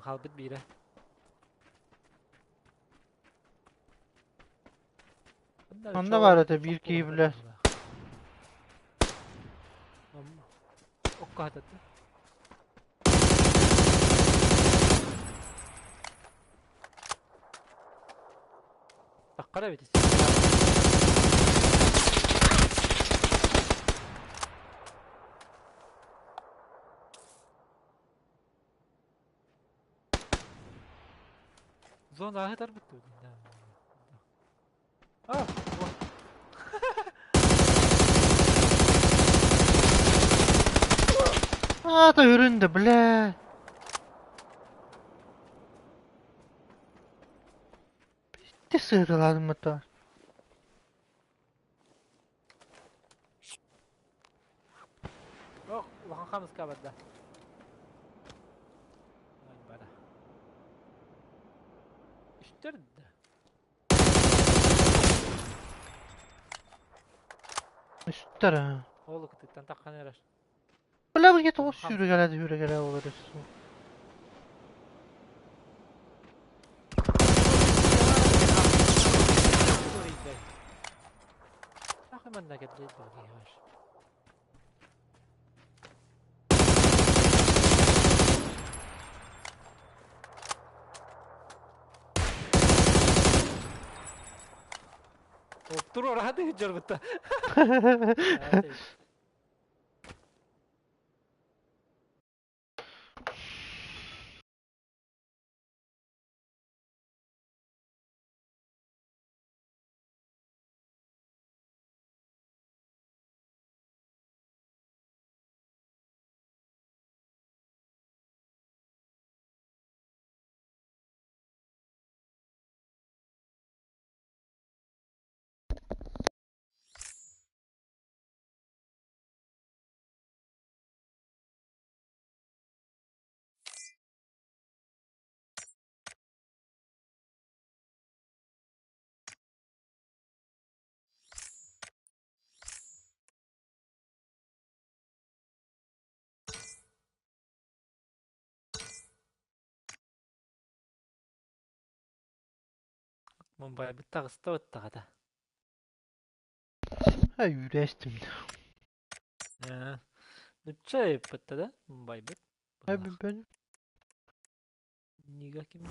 Халбыт биирэ. Онно баар этэ биир киһи бля. Окко хататты. Таххара эбит. Зона аһытар быттыы. А, Аата үрүндэ, бля. Bitti сыырылаадым. Ох, улахан хамыска барда. Ай, бара. Үстер да. Үстер ha. Ол кытыттан таххан эрэр. Бля, бу кет оҕус сүүрүгэлээди сүүрүгэлээ олорор. Нахуй манна кэллэй баҕайы. Туруора хаты дьорбутта. Мумбайбыт таҕыста баттаҕата. Ha үүрээстим. Ээ, нучча ыйыппытта да Мумбайбыт быһылаах. Эбиппин. Нига ким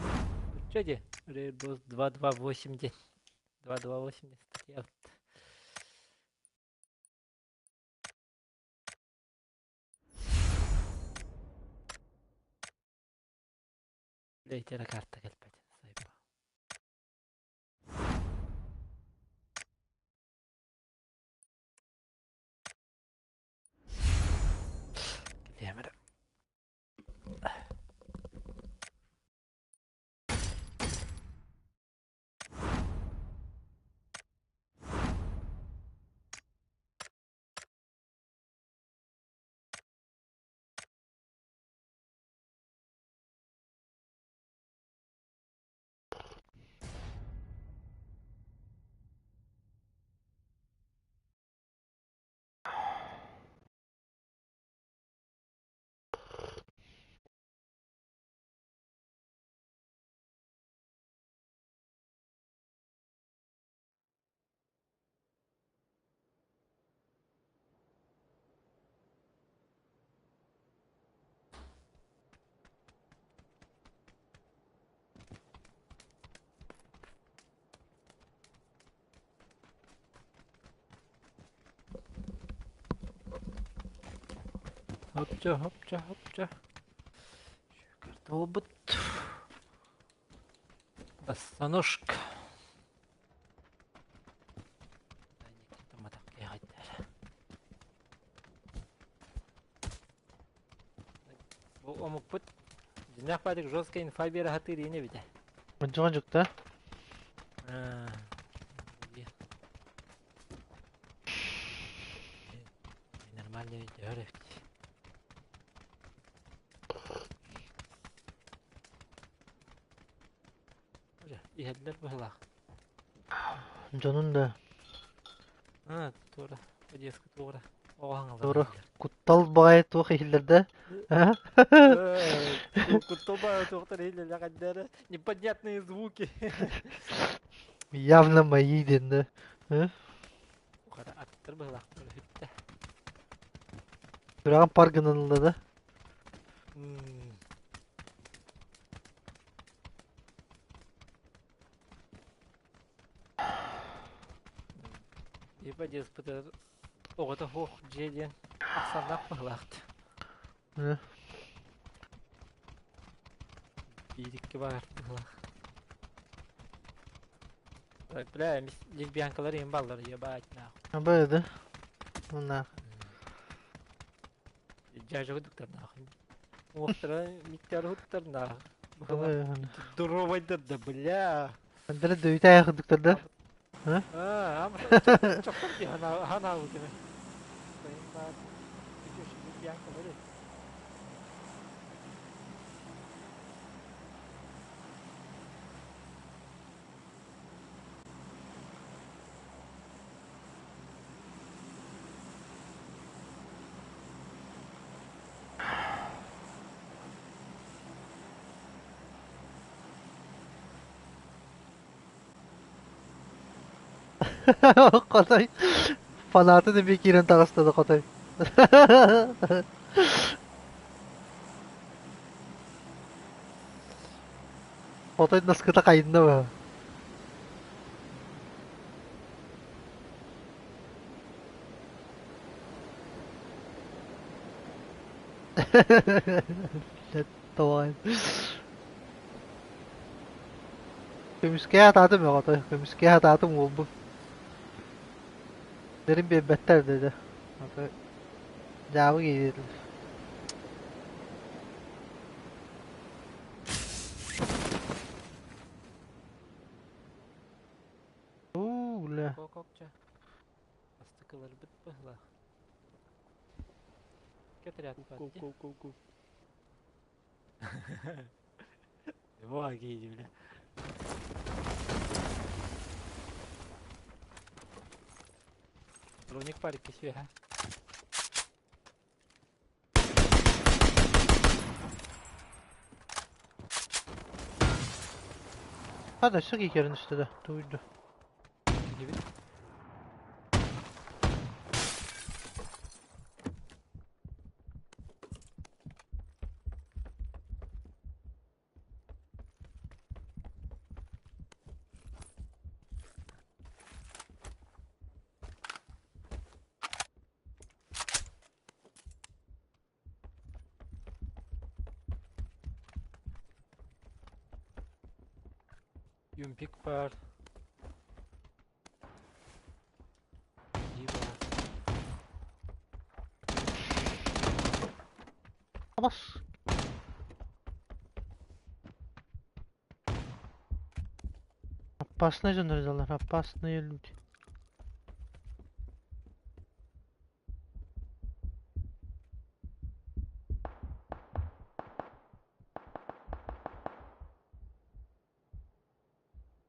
Нучча дии. Рейбос 228 диэн. 228 диэн статья. Лейтера карта кэлбэт. Сайба. Килиэмэрэ. Хопча, хопча, хопча. Карта буолбут. Босоножка. Бу омукпут дьиҥнээх баадык жесткай инфа биэрэ сатыыр иин эбитэ. Мунчуга дьукта. Нормально өйдөһөр эбит. Иһэллэр быһылаах. Дьонун да. А, туора. Одесска туора. Оҕо Туора. Куттал баҕайы туох иһиллэр да? Куттал баҕайы туохтар иһиллэр хайдары. Непонятные звуки. Явно мои диэн да. Хара аттар быһылаахтар үттэ. Сүрэҕим пар гынан ылла да. Типа деспытыгар оҕото суох дьиэ диэн ахсааннаах быһылаахт. Биир-икки баар быһылаах. Так, бля, лесбиянкалар иһин баллар, ебать нахуй. Абы да. Нахуй. Дьаажа курдуктар нахуй. Уохтара миктэр хуттар нахуй. Здоровайдар да, бля. Андре дөйүтэ курдуктар да? А, чохтор ди ханаабыт эме. Лесбиянкалар. Хотой. Фанаты да киирэн таҕыста да хотой. Хотой наскыта хайынна ба. Тоҕой. Көмүскэ атаатым хотой. Көмүскэ атаатым уолбун. Дэрин биэрбэттэр деді. Хотой. Дьаабы киирдилэр. Уу, бля. Кококча. Астыкыларбыт быһылаах. Кетрят Go go go go. Во, гейди, бля. Броник парик сүөһэ. Хата өссө киирэн түстэ да, тууйду. Билибит. Юмпик баар. Дии баар. Абас. Опасные дьоннор опасные люди.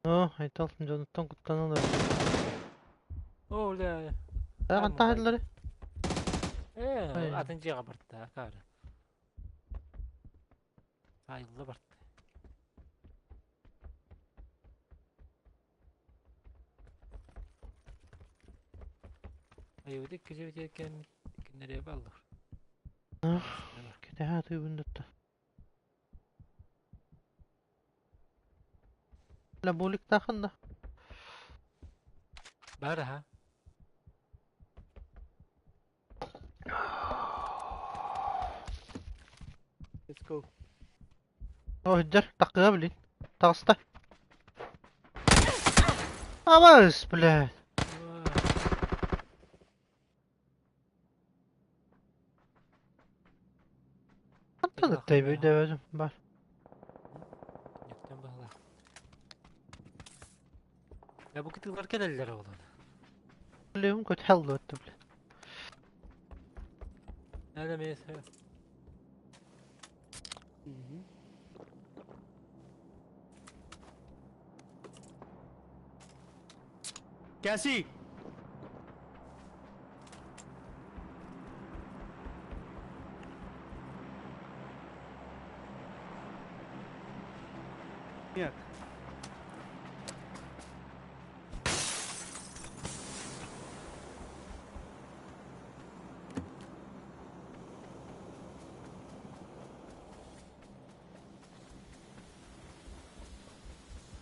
Оо, Айтал дьонуттан куттанан олорор. Оо, бля. Хантан Э, Ай. атын дьиэҕэ барда, акаары. Айылла барда. Айыбыт иккисибит кэммит кинилэри баллар. Кэтэһэ атыыбын дутта. Бля, буликтаахын да. Бар аха. Let's go. О, дьэр, такыа блин. Таҕыста. Абас, блядь. Хантан ыттай өйдөөбөтүм бар. Ньүктэн баһылаах. Я бу кытыылар кэлэллэр оҕолор. Билиим көтһэл өттө, блядь. Надо мне Cassie! Нет.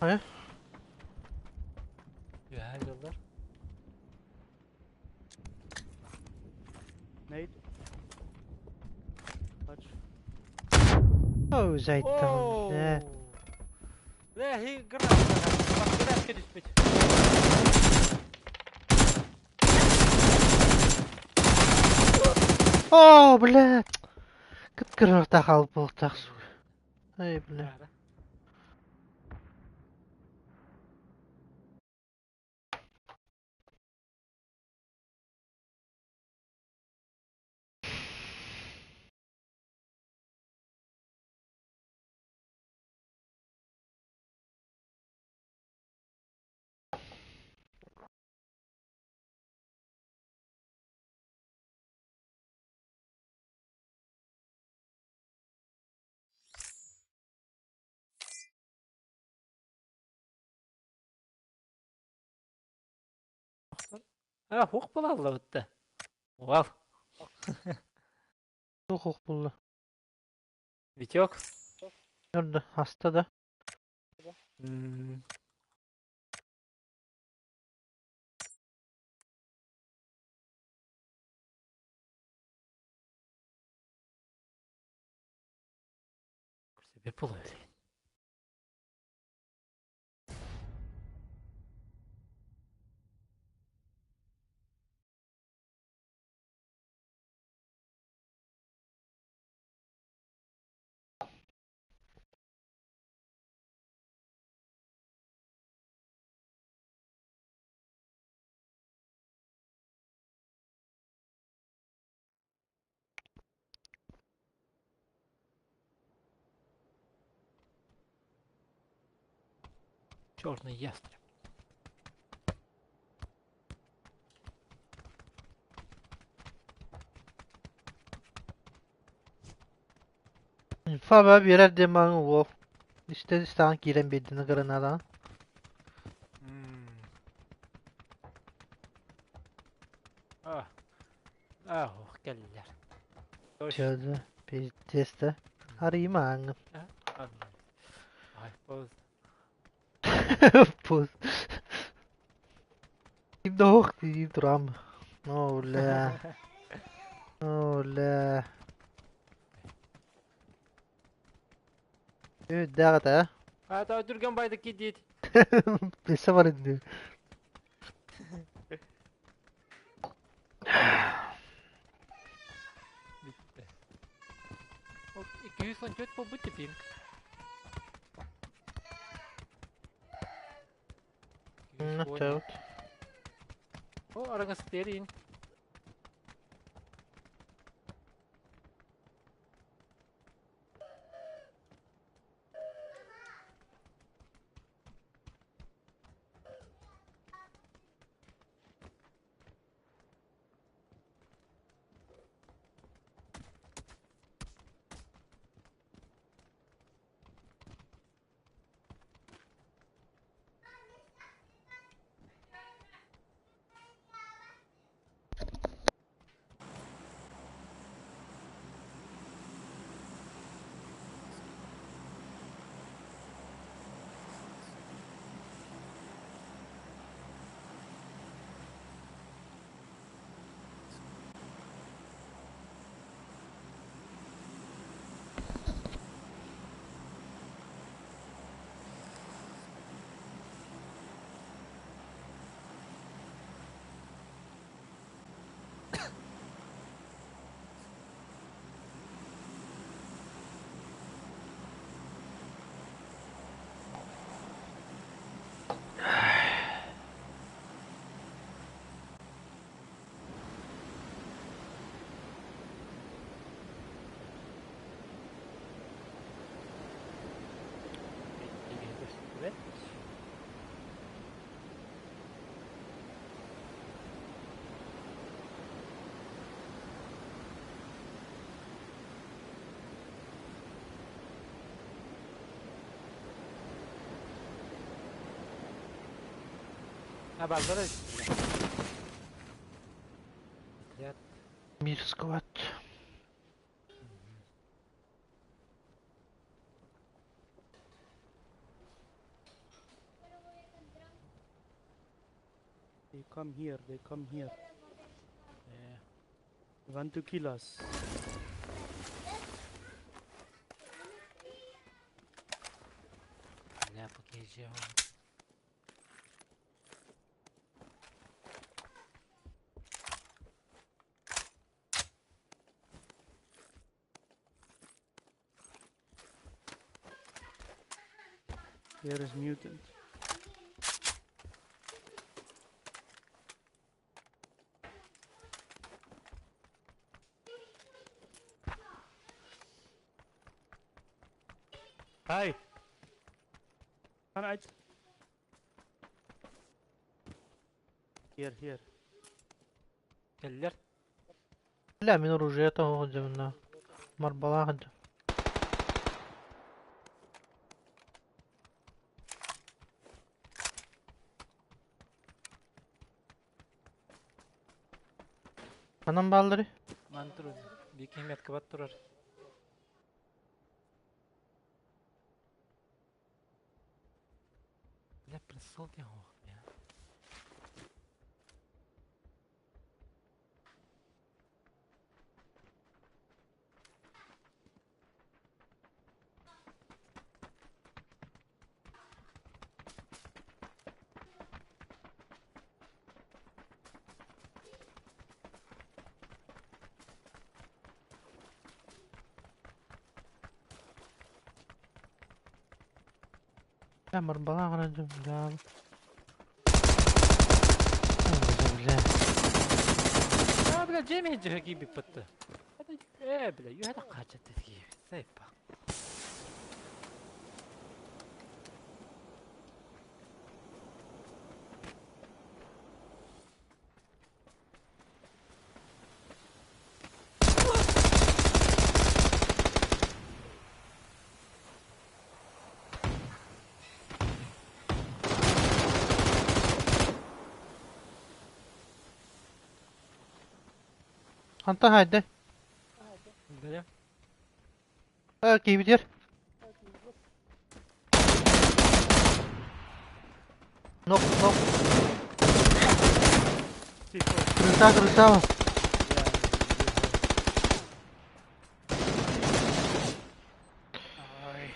Хайа? Үөһээ дьоллор. Nate. Touch. Оо, зайттан, бля. Бля, хи гранат. Гранат түспүт. Оо, блядь. Кыткырырта хаалбыт буолуохтаах сука. Ай, бля. Баара. А, хух буолаллар Вау. Туох буолла? Витек. Көрдө, хаста да. Себеп буолар. Черный ястреб. Инфа биэрэр диэн маҥан уол. Истэн истэҕин киирэн биэрдин гранадаҕын. Все, да, пиздец, да. Арыймааҥҥын. Ай, пауз. Пуз. Ким да ох дии турам. О, бля. О, бля. Үрдээх этэ, а? А, түргэн байдык кидиит. Өссө бар инди. Bitti. O 214 bu tipim. Not О, араҥас терин. А, баллары. Мир сквад. They come here, they come here. Yeah. They want to kill us. Бля, покажи. Here is mutant. Hi. Gaan uit. Here, here. Кэллэр. Бля, мин оружиета оҕодьумна. Марбалаах. Ханан бааллары? Ман турар. Бики метка бат турар. Бля, прицел диэн ох, бля. Бля, марбалаах эрэ бля. Бля. А, бля, Джейми жиги биппытты. Э, бля, юһэ качат дии. Сайпа. Хантан хайда? Бля, Киһибитигэр. Нок, нок. C4. Крыса, крыса. Yeah, Ай.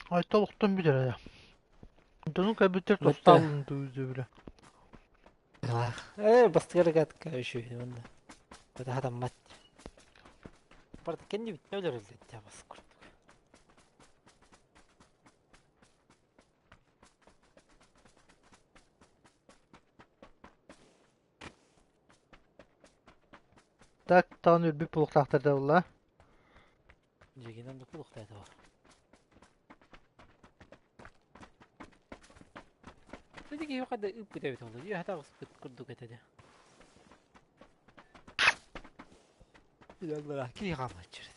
Айта олохтон бүтэр ээ. Дьону кэлбиттэр Бүттэ. тостаалын тууйду бile. Бастыгар үчүгэй уонна. Это хатаммат. Барда кэнни бүттэ өлөрүллэ бас курдук. Так, таан өлбүт буолуохтаахтар да буолла. Дьигинэн да кулуктайда бар. Дедики yok hadi ıp bite oldu. Ya hata kıspıt kurduk etedi. Yallah ki yıkamaçır.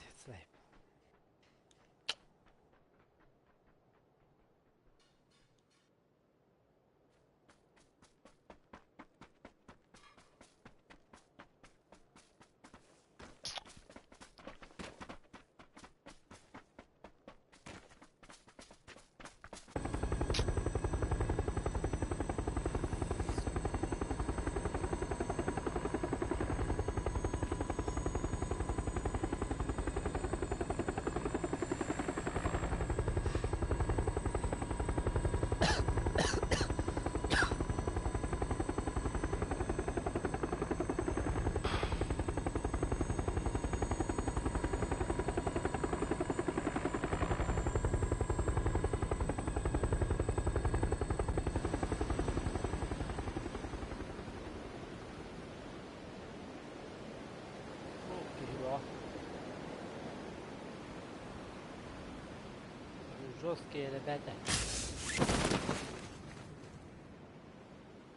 Жесткие ребята.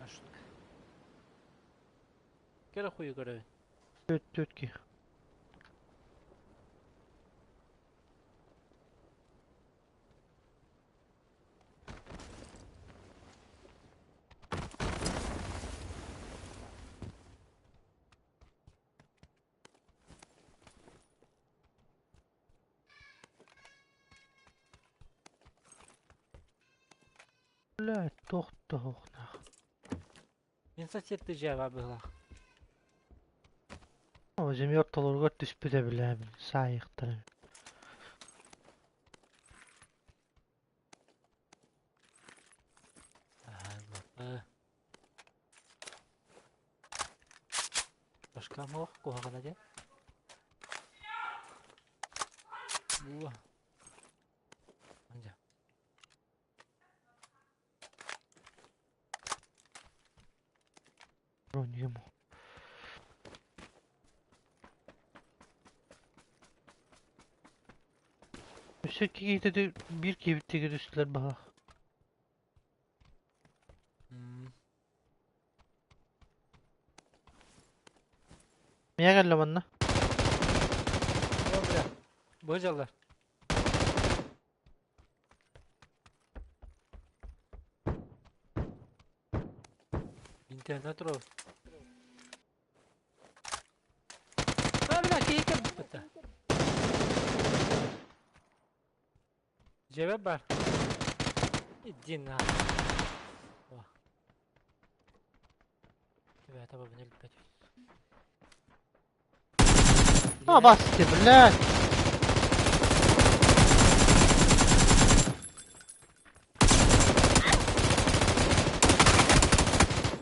А шутка. Кere хуyu көрөбүн. Төт төт ки. Бля, тохтоохнах. Мен сосед жаба была. Земьор толоргор түспүтэ билэбин, саайыктары. Башка мох кухагана де. Буа. Анжа. Ему. Өссө киһитэ биир киһибиттиги түстүлэр баһа. Миэ кэллэ манна. О, бля. Быжалар. Интернет турабыт. А, бля, киһи кэлбит. Дьиэбэр бар. Иди на. О. Ребята, бабын өлбөт. А, басты, блядь.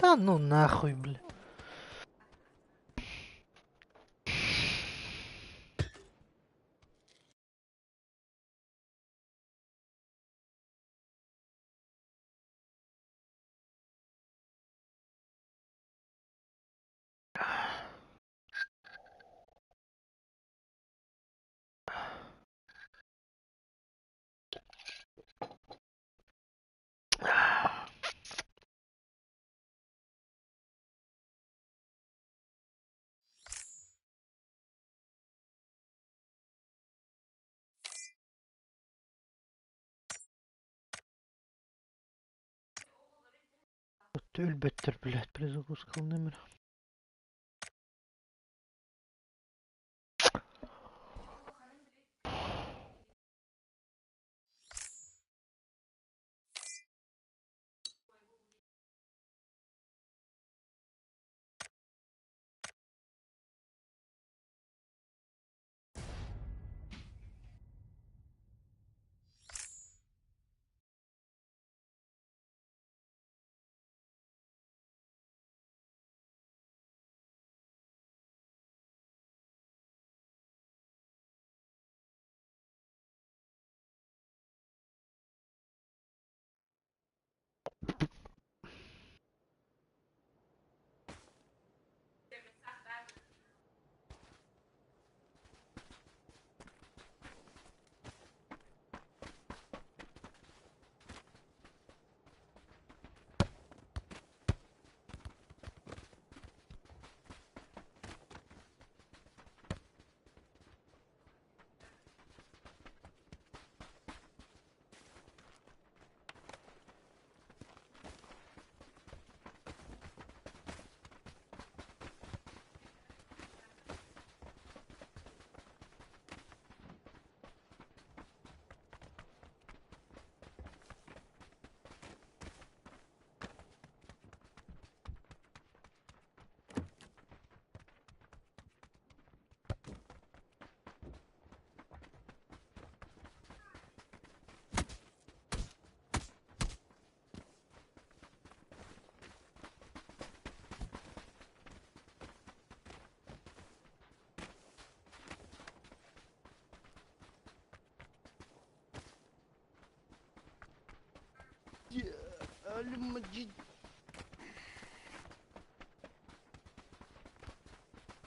Да ну нахуй, блядь. Өлбөттөр, блядь, перезагрузка номер.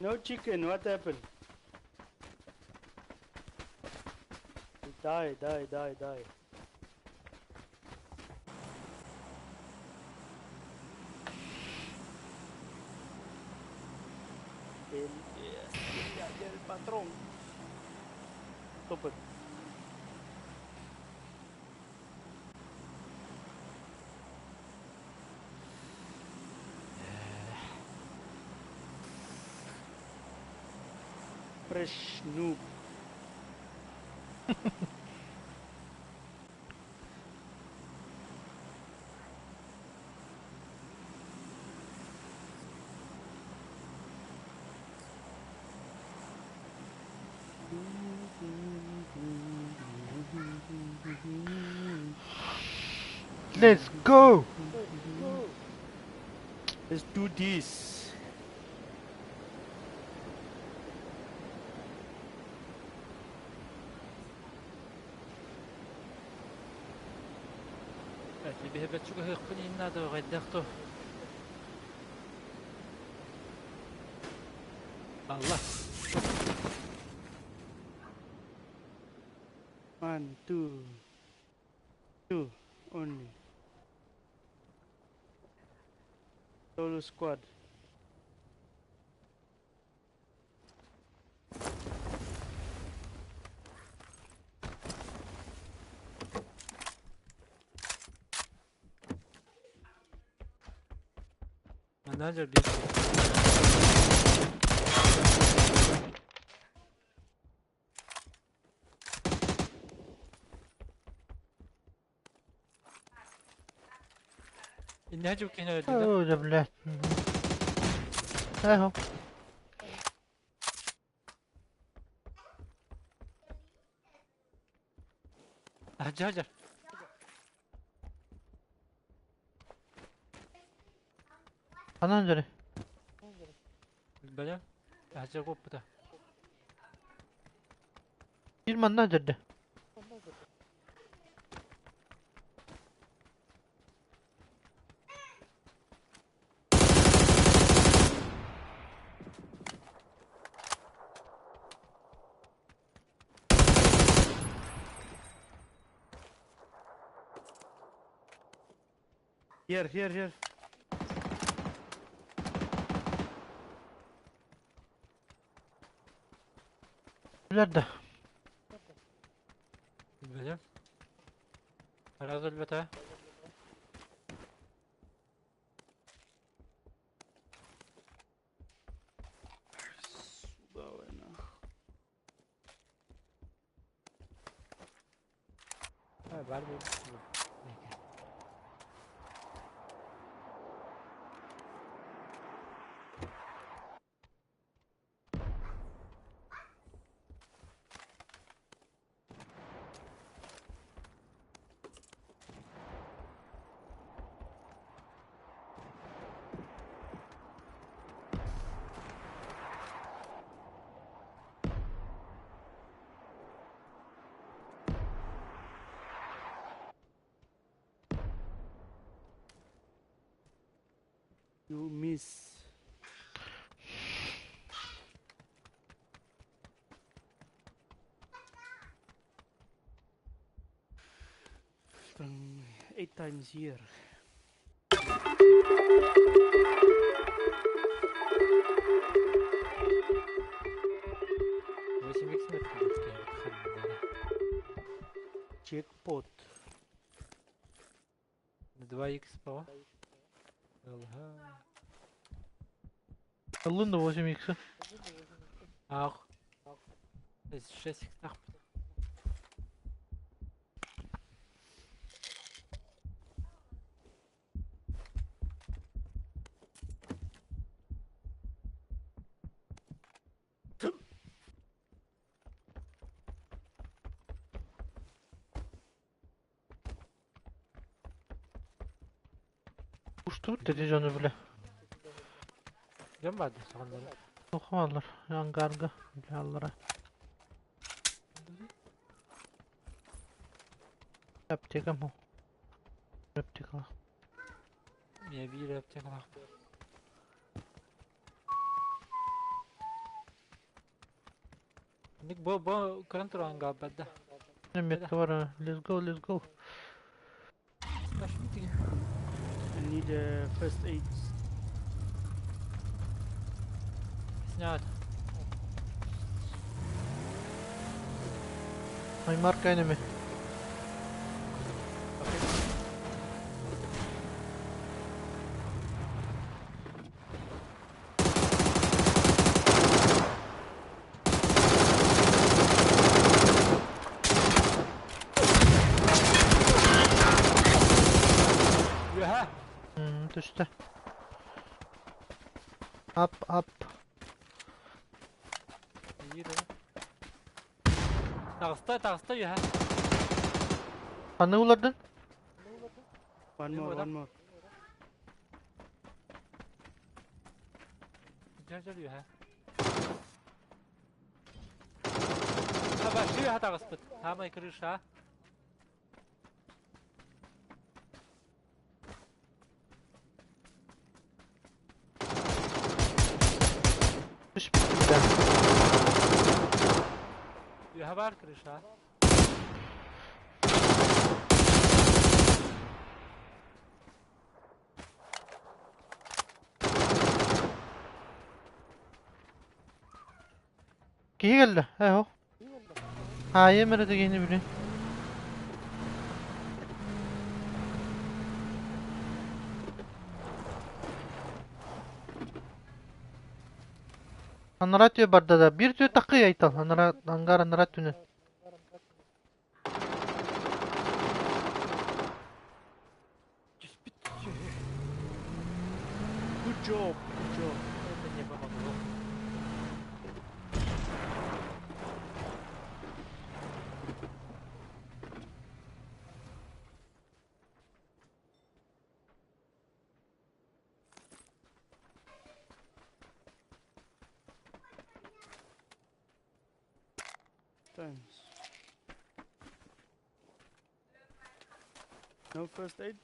No chicken, what happened? Die, die, die, die. El, el patrón. Stop it. Fresh noob. Let's go! Let's do this. Биһэбэт чугаһыахпын иһин наада хайдах то. Allah. One, two, two only. Solo squad. Manager bir. Иннэһэ киһини өлөрдүлэр. Ой, да, блядь. Эхо. Дядя. Ханан дьөрү. Бля. Хажа коппута. Биир манна дьөрдө. Here, here, here. Билэр да. Бля. Раз өлбөтө. Сюда, война. Бар бу. You miss. 8 times here. Джекпот. 2х по. ЛГ. Ыллын да 8 х. Ах. 6 х. Уштубут dedi дьону бile. Дем барды саҕаннары. Тохмалар. Ангарга. Бile аллара. Аптека му. Аптека. Я биир аптекалаах. Ник бу бу көрөн туран гаабадда. Метка бар. Let's go, let's go. I need a first aid. Снят. I mark enemy. Үһэ. Түстэ. Up, up. Биир. Таҕыста, таҕыста үһэ. Ханна улардын? One more, one more. Дьэр үһэ. Аба, үһэ таҕыспыт. Хамай крыша. Түспүт бile. Үөһэ баар крыша. Киһи кэллэ, ээ Хаайым эрэ дэгиһини билин. Анараа түө барда да, биир түө такый айтал, анараа ангар анараа түнэ. Good job, good job. Это не помогло. Thanks. No first aid?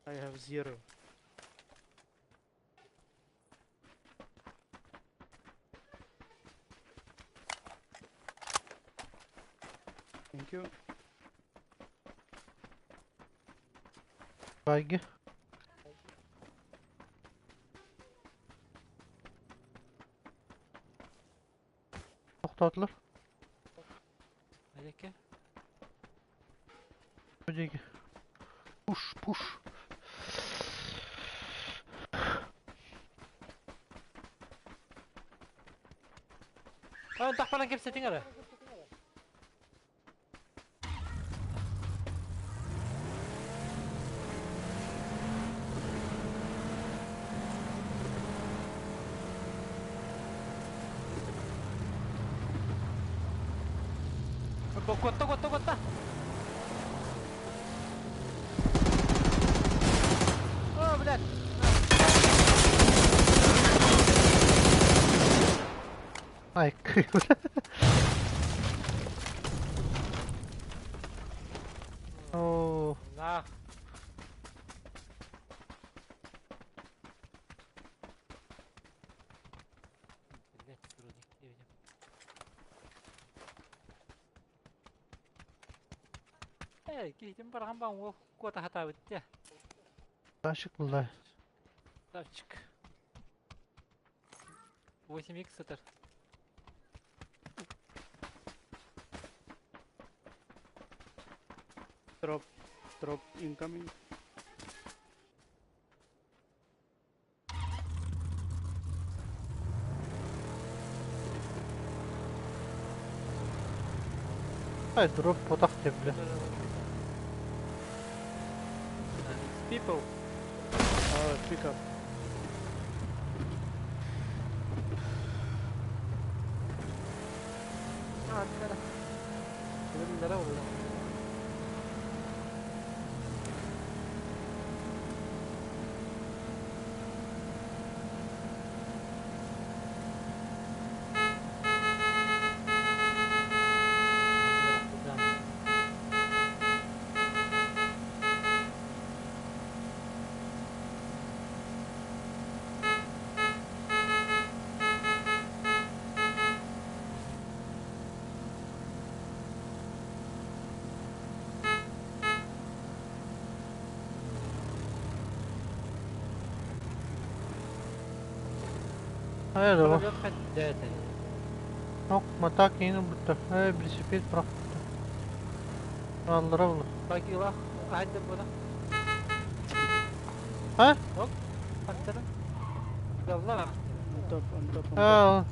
I have zero. Thank you. Байги. Тохтоотулар. Элекке. Диэки. Пуш, пуш. А, тахпанан кэпсэтиҥ эрэ. Куотта, куотта, куотта! О, блядь! Ай, Оо. На. Блядь, вроде видим. Эй, киһитин барахан баҕан уол куота хатаабыт дьэ. Ташик булла. Тапчик. 8x сытар. Drop, drop incoming. Ай, дроп потах тебе, бля. It's people. Oh, pick up. А, Здорово. Ай, да. Ок, матак ини бутта. Ай, велосипед прахта. Аллара була. Багила, айда була. А? Ок, аттара. Далла. On top, on top, on top. Аа.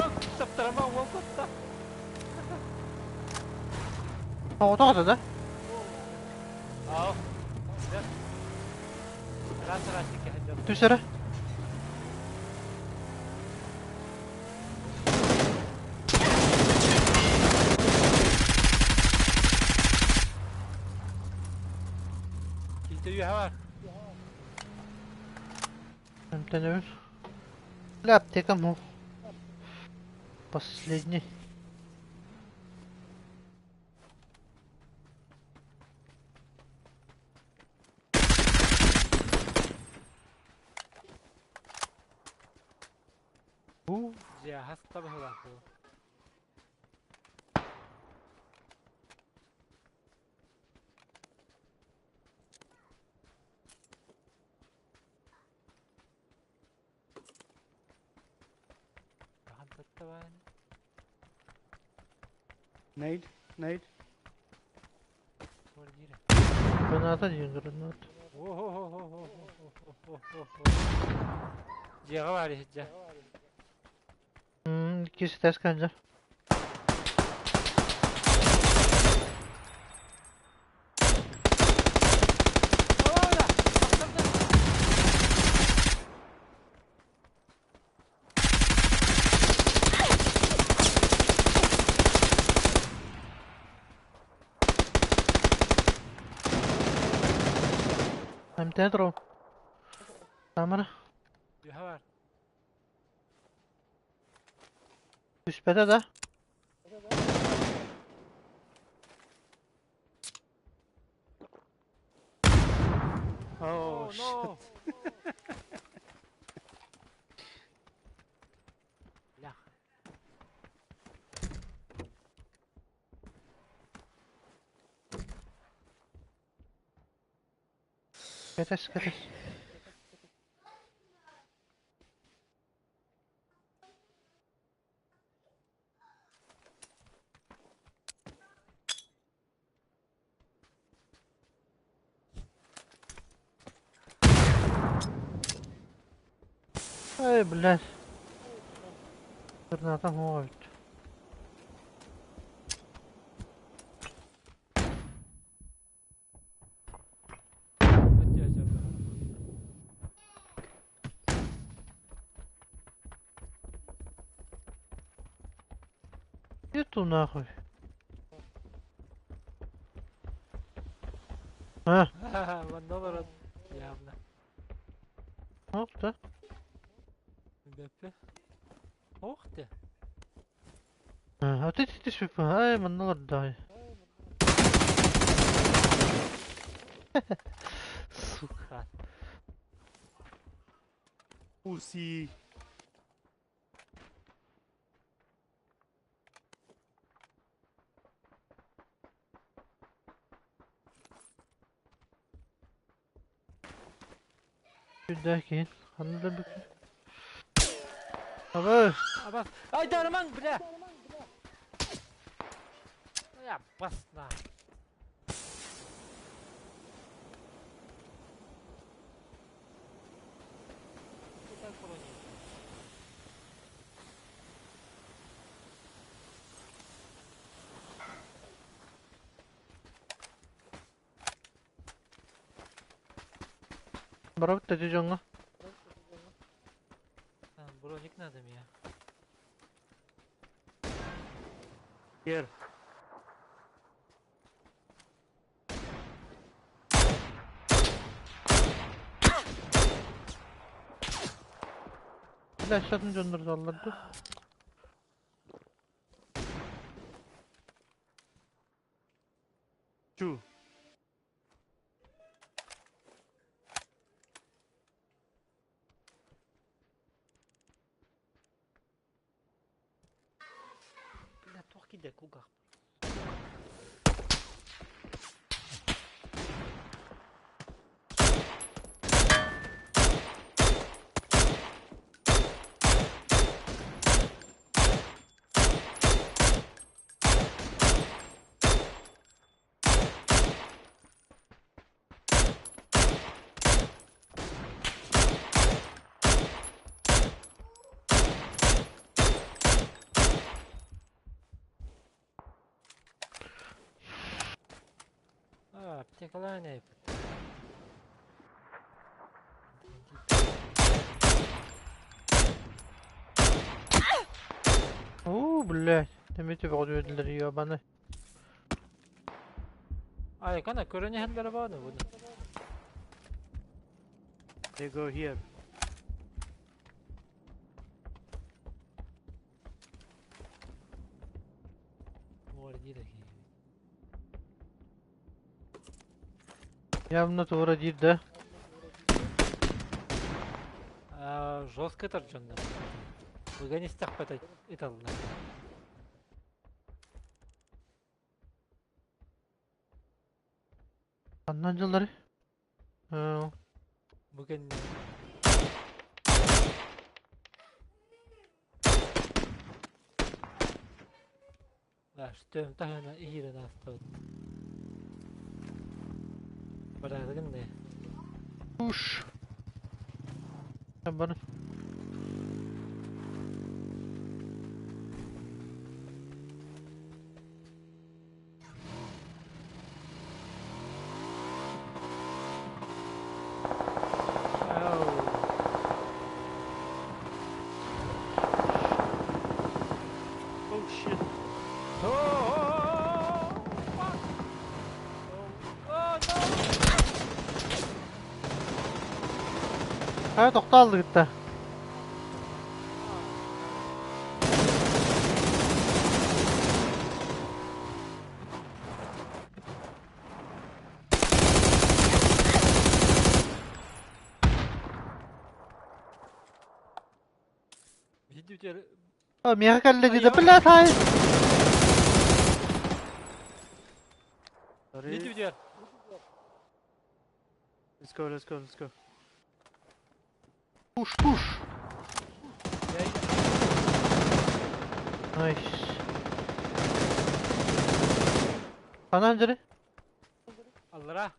Ок, таптарама уол кутта. Тоҕото да? Ау. Раз раз икки Түс эрэ. Килте үөһэ бар. Эмтэнэбин. Бля, аптекам ху. Последний. Уу. Дьиэ хаста быһыылаах буолуо. Хаһан сыттабаан? Nade, nade. Туор диирэ. Граната диэн граната. О-хо-хо-хо-хо-хо-хо-хо-хо. Дьиэҕэ баар иһирдьэ. Иккис этээс кэлдэ. Эмтээн турабын. Таамара. Үһэ бар. Түспэтэ да? Oh, Oh, no. shit. Бля. Кэтэс, кэтэс. Эй, блядь. Граната моют. Нету нахуй. А, Манна олорон явно. оп, да. Бэппэ. Ох ты. А ты ты ты Ай, манна дай. Сука. Pussy. Сюда кинь. Ханна да бүкүн. Абы. Абас. Ай, дарман, бля. Я басна. Куда колония? Барабыт да дьоҥҥо. Броник надо мне. Here. Flash дьоннор залларды. Two. Бля, туох киде кугах. А, аптекалааны. Оо, блядь. Эмити бөҕүдүөдүлэр ебаны. Ай, кана көрөнө хәлләре баны буны. They go here. Мор диде ки. Явно туора диир да. А, жестко торчонно. Бүгэн истэхпит ыталлар. Ханна дьыллары? Бу кэннэ Штөм таһына иһиирэн аастабыт. Бараатыгын да. Уш. Бары. Oh shit. Oh, fuck! Oh, no! Хайа тохтооллугутта. Видите, А, миэхэ кэллэ диде, блядь, ай. Sorry. Видите, Let's go, let's go, let's go. Push, push. Nice. Ханан дьэри? Аллара.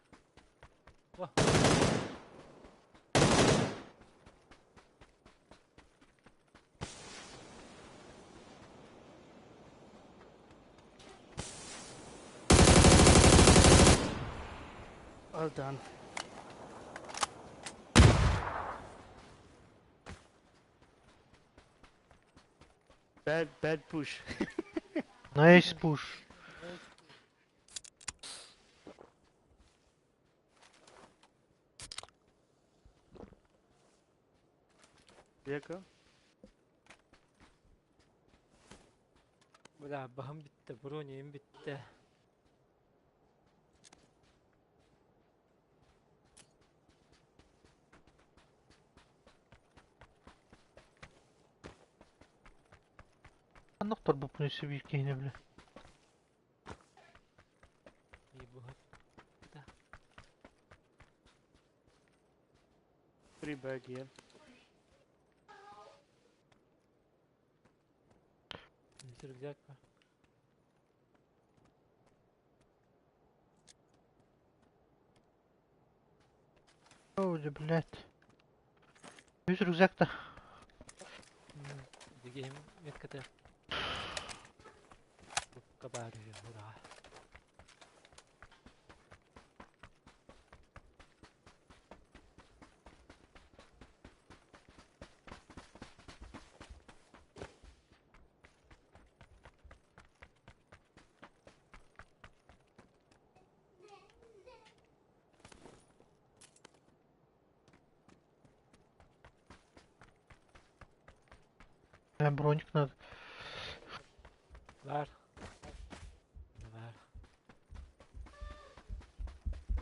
All done. Bad, bad push. Nice push. Vehicle. Бля, баһым бүттэ, бронем бүттэ. Ханнык торбуппун өссө биир киһини бля. Бу. Three bag here. Рюкзак па. Ой, блядь. Үс рюкзакта. Дигем метката. Букка баар ура. Бля, броник надо. Бар. Бар.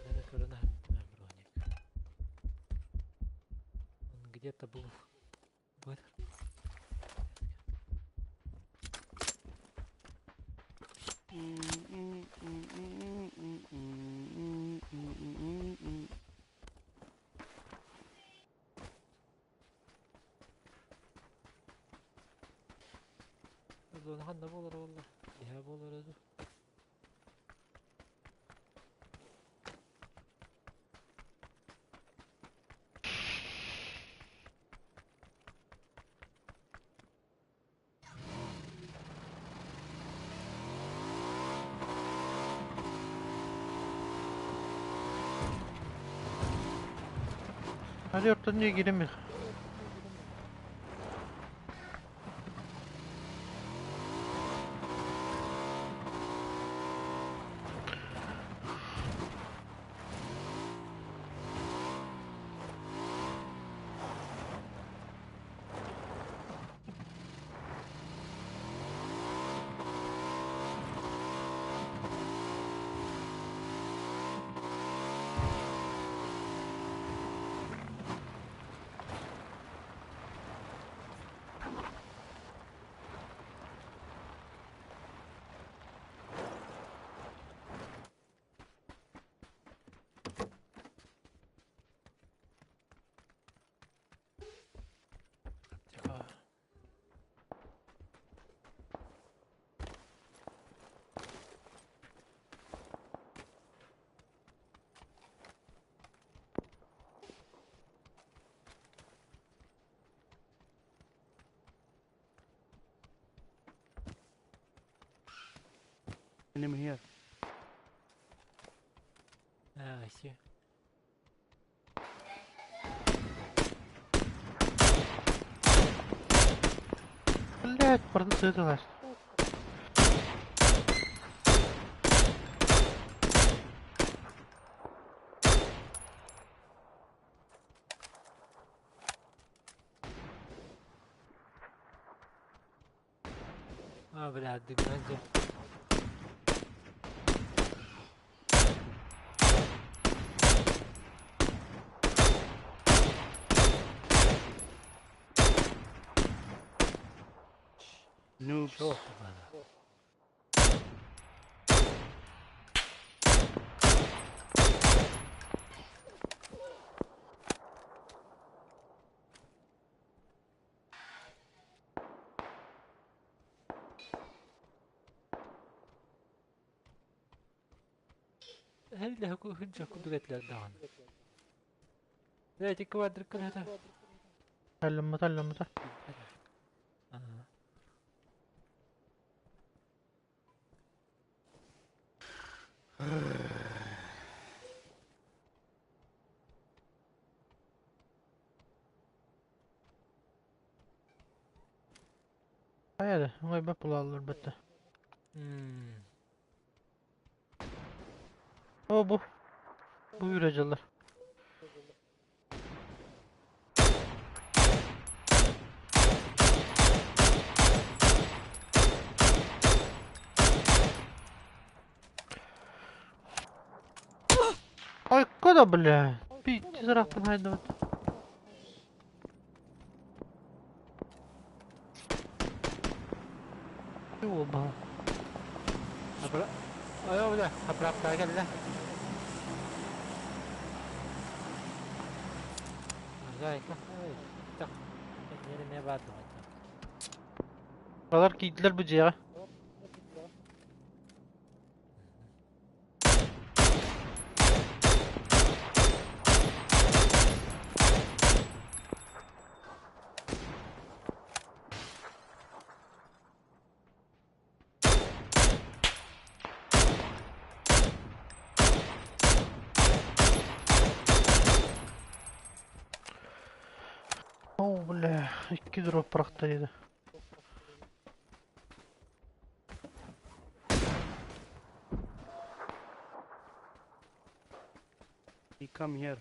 Надо корона броник. Он где-то был. Вот. Зона ханна болар олла. Иһэ болар өдү. Hadi ortadan niye giremiyor? Enemy here. Ah, I see. Блядь, продуцировалась. А, бля, дыгнадзе. Noobs. Чё ты, бана? هل هجة كدرت لدان لا تكوادر كلها. Таллыммыта, таллыммыта. آه. Хайа, оҥой булаллар бытта. О бу. Бу үрэ дьыллар. Ой, куда, бля? Пиздец, рахпын хайдабыт. Оба. Апра... Айо, бля, апрапта кэллэ. Зайка, ой, так. Нерме баатым. Балар киидлер бу дьиэҕэ. О, бля, икки дроп бырахта диэтэ. He come here.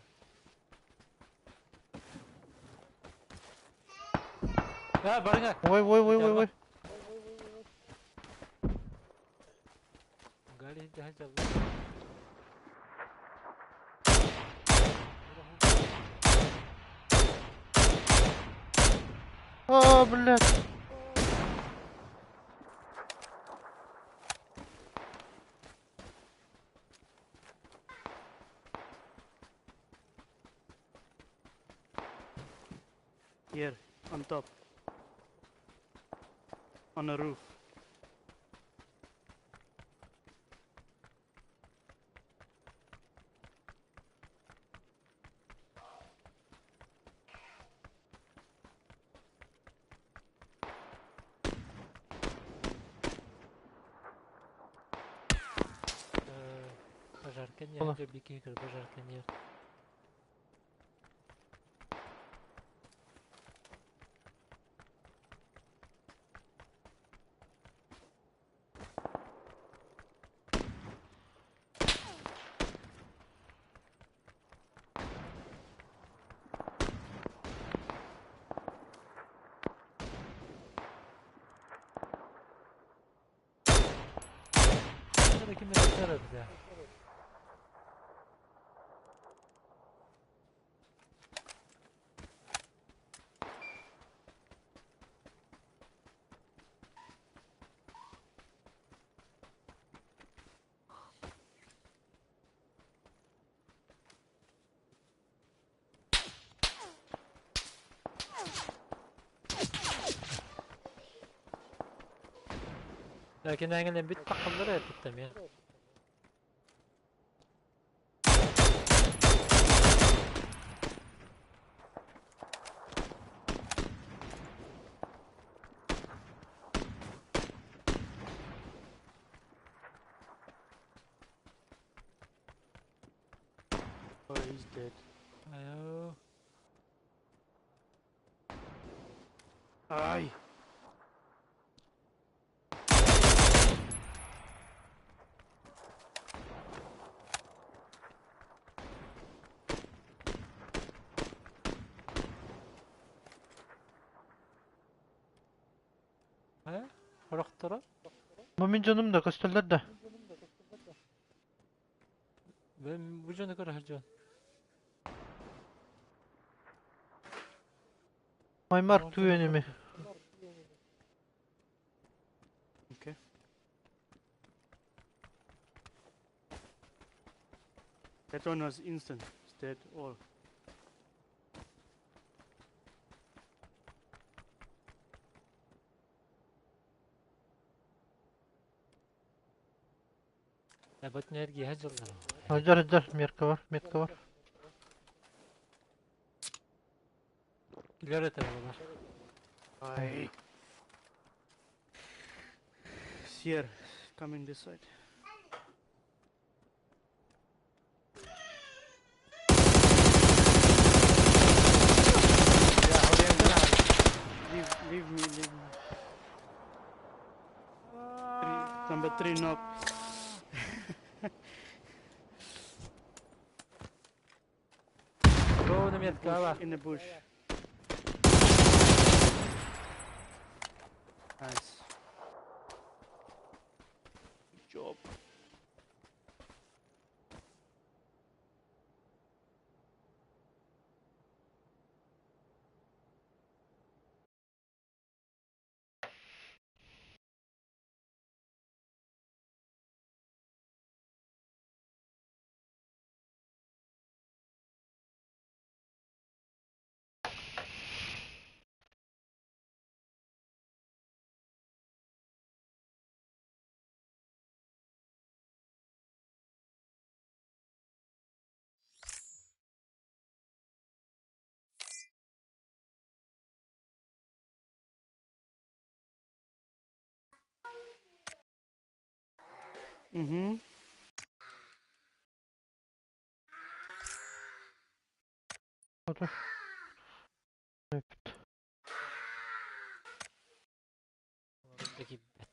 А, барыҥа. Ой, ой, ой, ой, ой. Гали дьаһал. О, блядь. Here, on top. On the roof. Пожарка Ола. нет, бики пожарка нет. Ким это бля. Ләкин әңелен бит тақылдыр әтіттім я. He's dead. Айоо. Ай! Э? Хорохторо? Бу мин дьонум да көстөллөр да. Бэм бу дьону көрө сылдьабын. I mark two enemy. Okay. That one was instant. It's dead all. Эбэтин эргиһэ дьыллар. Сылдьар сылдьар метка бар, метка бар. Килэр этэ буолар. Ай. It's here. Coming this side. Leave, leave me, leave me. Three, number three knock. Go меткаҕа. In the bush. Nice. Good job. Mm-hmm. Эппит. Киирбэт.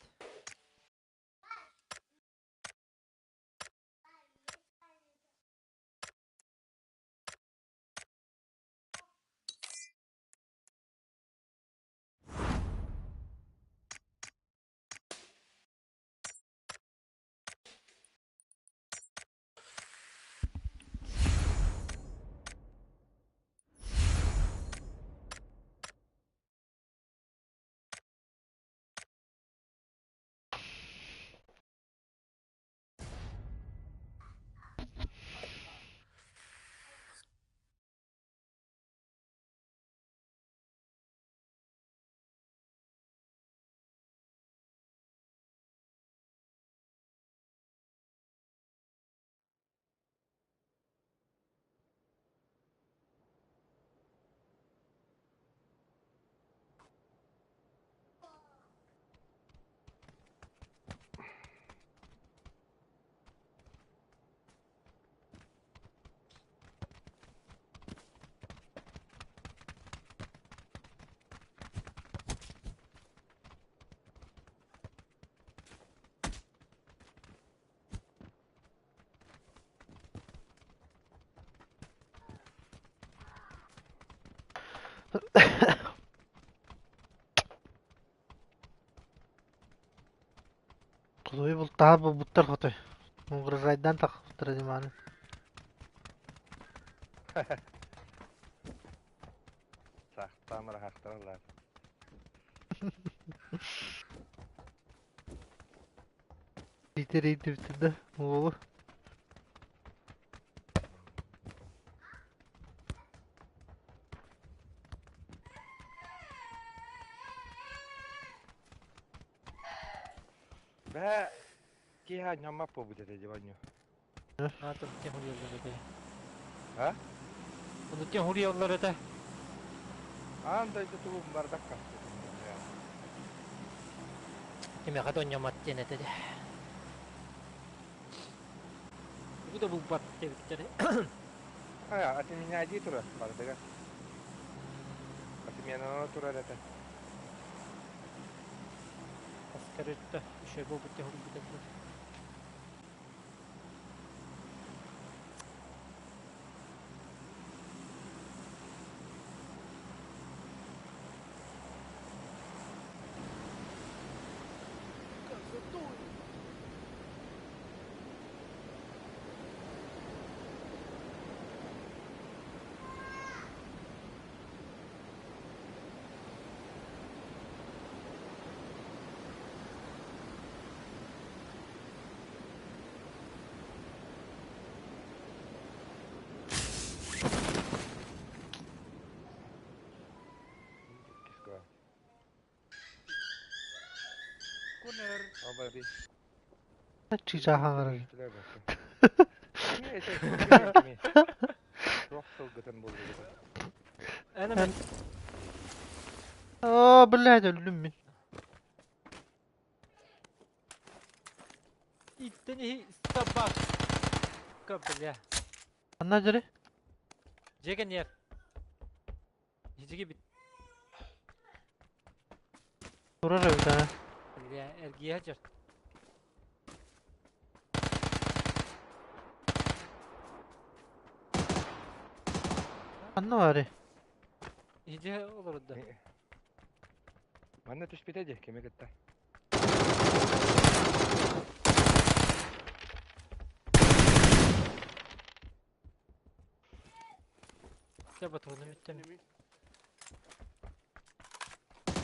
Хотуй бултаһар буолбуттар хотой. Угрожайдан тахсыбыттара диманы. Саахтаан ыраахтараллар. Иитэр иитибитин да уолу. Бээ киэһэ ньаммат буолбут этэ дьыбанньу. Аатын тем хуруйаллар этэ. А? Ону тем хуруйаллар этэ. Аан дойду тугун бардакка. Кимиэхэ да онньомот диэн этэ дии. Тугу да булбат диэбиттэр. А, от меня иди турар, бардыга. Отмена турар этэ. Таскарытта, еще буолбут тэһурбут этилэр. Иккис Corner. Оба Чыычаахан Түстүлэр бакка. Туох сылгытын буллугут? Эн эмэ Оо, блядь, өллүм мин. иттен иһи собака, бля. Ханна дьэри? Дьиэ кэнниэр. Хижиги бит. Турар эбит аа. Бля, эргийэ сылдьар. Ханна баарый? Иһдьэ олордо. Манна түспүтэ дии, кими кытта? Дьэ ботуруну бүттүм.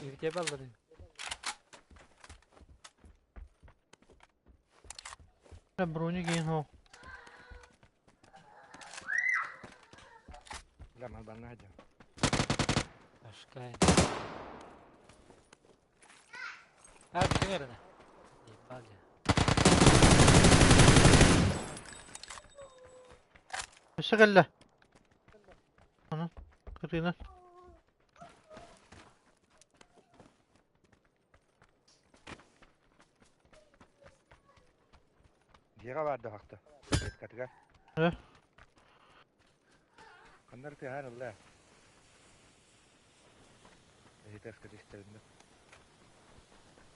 Үгүтэ балларын. Броня киин хоо. Бля, малбанна сылдьан. Башкай. А, бүтүн эрэнэ. Ебал я. Өссө кэллэ. Аны кытыынан. Дьиэҕэ баар да хахта. Клеткатыгар. Э? Ханна эрэ тыаһаан ылла. Эһитэ истэриннэ.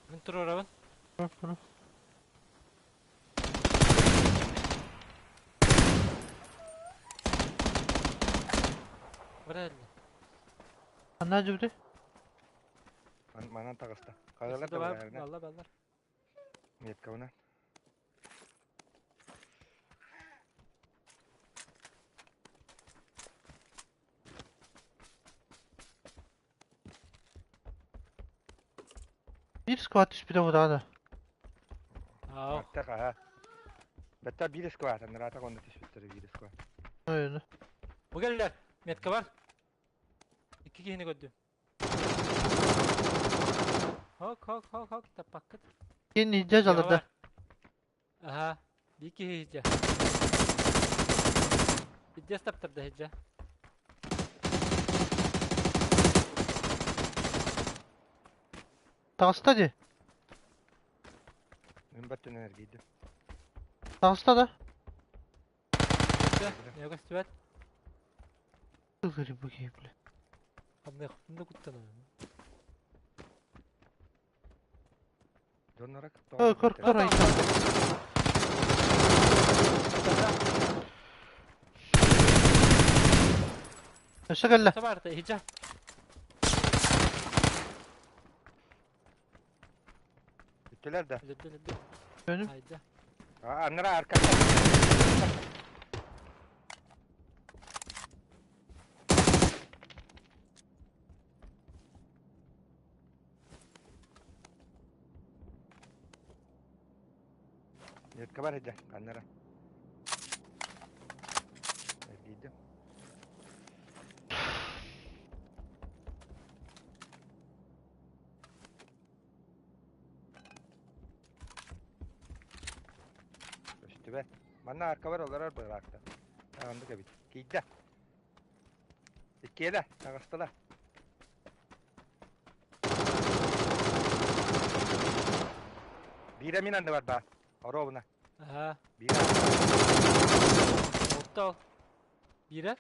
Мин туруорабын. Бара эллэ. Ханна дьүбүтүй? Манан таҕыста. Өссө Хагалар да да бар, баар. баллар баллар. Меткабынан. Биир сквад түспүтэ бутаа да. Аах. Аттах аха. Бэтта биир сквад, анраата онно түспүттэр биир сквад. Öyle. Бу кэллэр. Метка бар. Икки киһини көрдүм. Хок хок хок хок таппаккыт. Кин илдьэ дьалырда. Аха. Биир киһи иһдьэ. Илдьэ таптарда иһдьэ. Таҕыста дии. Мин баттынан эргийдим. Таҕыста да. Не көстүбэт. Ылгыры бу киһи бля. Хамныахпын да куттанабын. Дьоннора Ой, көр көр айта. Өссө кэллэ. Табаарта иһдьэ. Бүттүлэр да. Өлөрдө өлөрдө. Önüm. Айда. Аннара арката. Метка бар иде, аннара. Эргийдим. Көстүбэт. Манна аркабар олорор быраакта. Аҕаннык эбит. Киирдэ. Иккиэлэ, таҕыстыла. Биирэ мин анныбар баар. Оруобуна. Аха. Биирэ. Отто. Биирэ?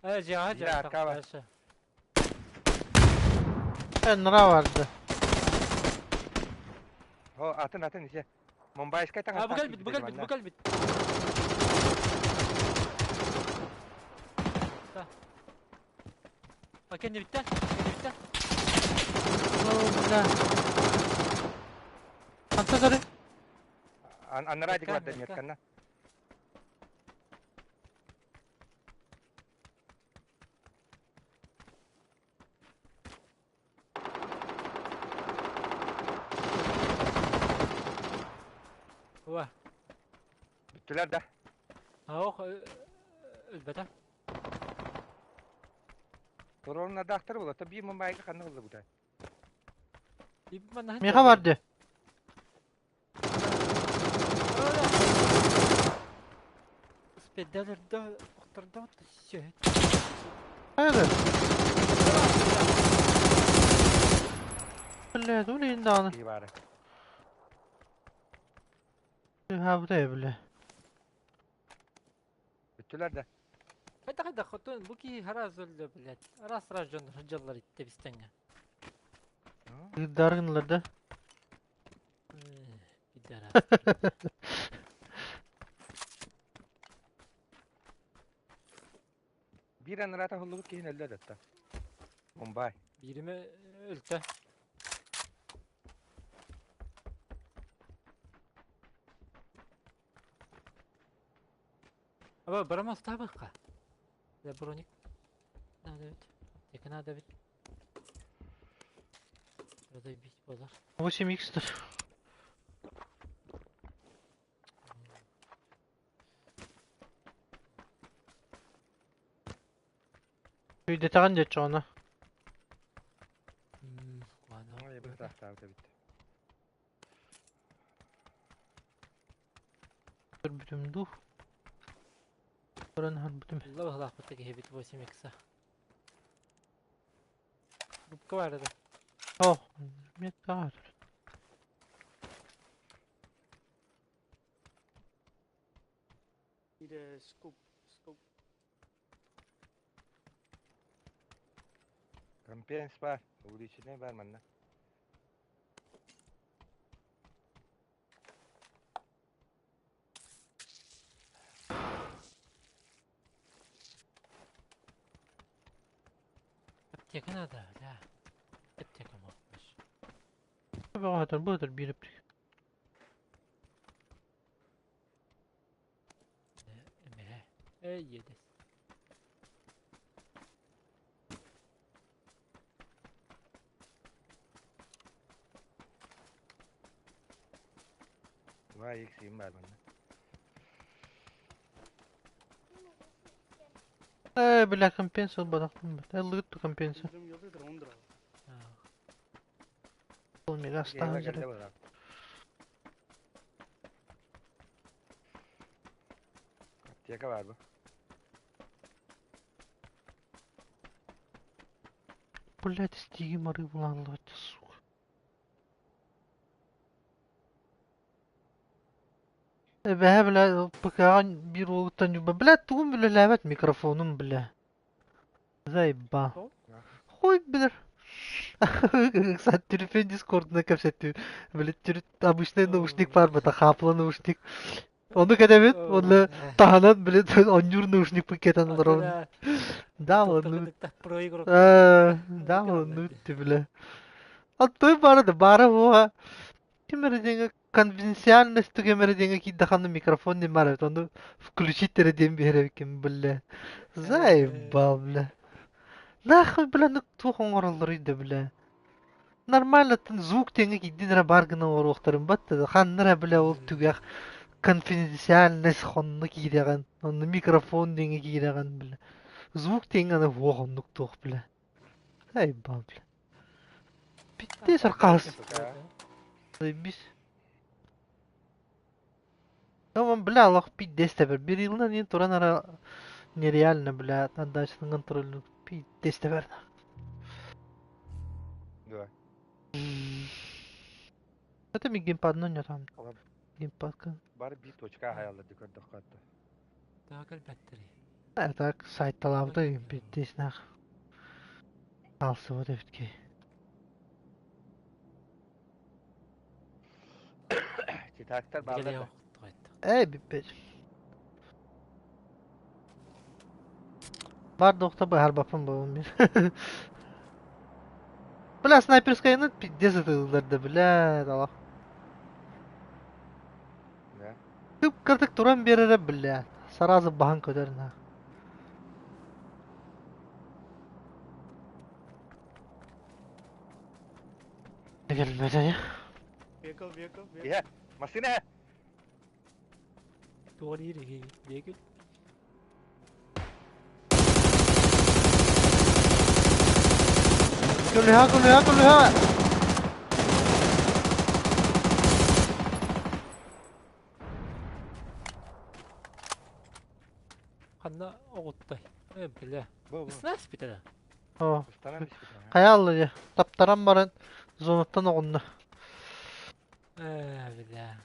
Э, дьиэҕэ Биирэ арка бар. дьиэҕэ. Нра барды. О, атын атын ise. Мумбайскай А, бу таҥастаах кэлбит, бу киирбит кэлбит, бу манна. кэлбит. Да. А кэннибиттэн, кэннибиттэн. О, бля. Ханта сары? Анараа диэки Метка, барда метка. метканна. Уа. Бүттүлэр да. Ох, өлбөтө. Туруорунардаахтар буолла. То биир Мумбайга ханна булла бута? Миэхэ барды. Спедалерда охтордо все. Хайа Бля, ол иһин даҕаны. Киһи баара. Хаабыта бля. Бүттүлэр да. Хайда хайда хотун бу киһи харас өлдө блядь. Раз раз дьон дьаллар итте бистеңге. Ыддар гыннылар да. Пидорас. Биир анараата холлубут киһин өллө датта. Мумбай. Бириме өлтө. Аба барамас табыкка. Да броник. Надо бит. Тека надо бит. Надо бить болар. 8 х төр. Үйдетеген дечи оны. Ладно. Ой, быһытаахтаабыт эбит. Бүтүм дух. Көрөн бүтүм. Алла баһылаахпыт киһи бит 8 х. Рубка бар да. О, метка бар. Need a scope. Scope. Компенс бар. Увеличенный бар манна. Аптека надо, да. Аптека мохпаш. Баҕатар быатар биириптик. Эме. Эй, едес. Vay eksiğim бар манна. Э, бля, компенсия бадахтым. Ылыгыт компенсия. Üzüm yıldır 10 lira. Ол мега Киһи астаан кэллэ жүрөт. быһылаах. Аптека бар бу. Блядь, стиги мары буланлы, сука. Эбэһэ, бля, ПК биир уолуттан юба. Бля, тугум үлэлээбэт микрофонум, бля. Заебал. Хуй билэр. Кстати, телефон дискордна кэпсэттим. Бля, обычный наушник бар, бата хапла наушник. Ону кэтэбит, онно таһынан, блядь, онньуур наушник пакетан олоробун. Да, ладно. Проигрок. Да, ладно, ты, бля. А той бары да бары буга. Ким эрэ диэҥҥэ конфиденциальность ким эрэ диэҥҥэ киирдэххинэ микрофон диэн баар эбит, ону включить эрэ диэн биэрэбиккин, бля. Заебал, бля. Нахуй, бля, ну туох оҥороллоруй да, бля. Нормально звук тэҥэ киирдин эрэ баар гына оҥоруохтарын батта ханна эрэ, бля, ол түгэх конфиденциальность хонно киирэҕин, онно микрофон диэҥҥэ киирэҕин, бля. Звук тэҥэ аны уох оннук туох, бля. Заебал, бля. Пиздец аркаас. Заебись. Tamam, бля, олох пиздец тэбэр. Бир йылынан иин туран ара нереально, бля, отдачатын контроль пиздец тэбэр. Да. Это ми геймпад, ну не там. Геймпадка. Бар биир точка хаяллар көрдөххө. Таа кэлбэттери. Так сайталаабыта биирдиснэх хаалсыбыт эбит киһи. Читактар бааллар да. Эй бүппэт. Бар доқта быһарбаппын буолун мин. Бля, снайперскаяны пиздец ытыыллар да, бля, дала. Да. Кып-кырдык туран биэрэрэ, бля. Сразу баһан көтөр на. Кэлбэтэ Vehicle, vehicle, vehicle. Иһэ, массыына! Туох диир диэки? Көлүһэ, көлүһэ, көлүһэ! Ханна оҕуттай? Э, бля. Бу, бу. Снас бүтэ. О, Ыстанан испит. хайа алла дии. Таптаран баран зонаттан оҕунна. Э, бля.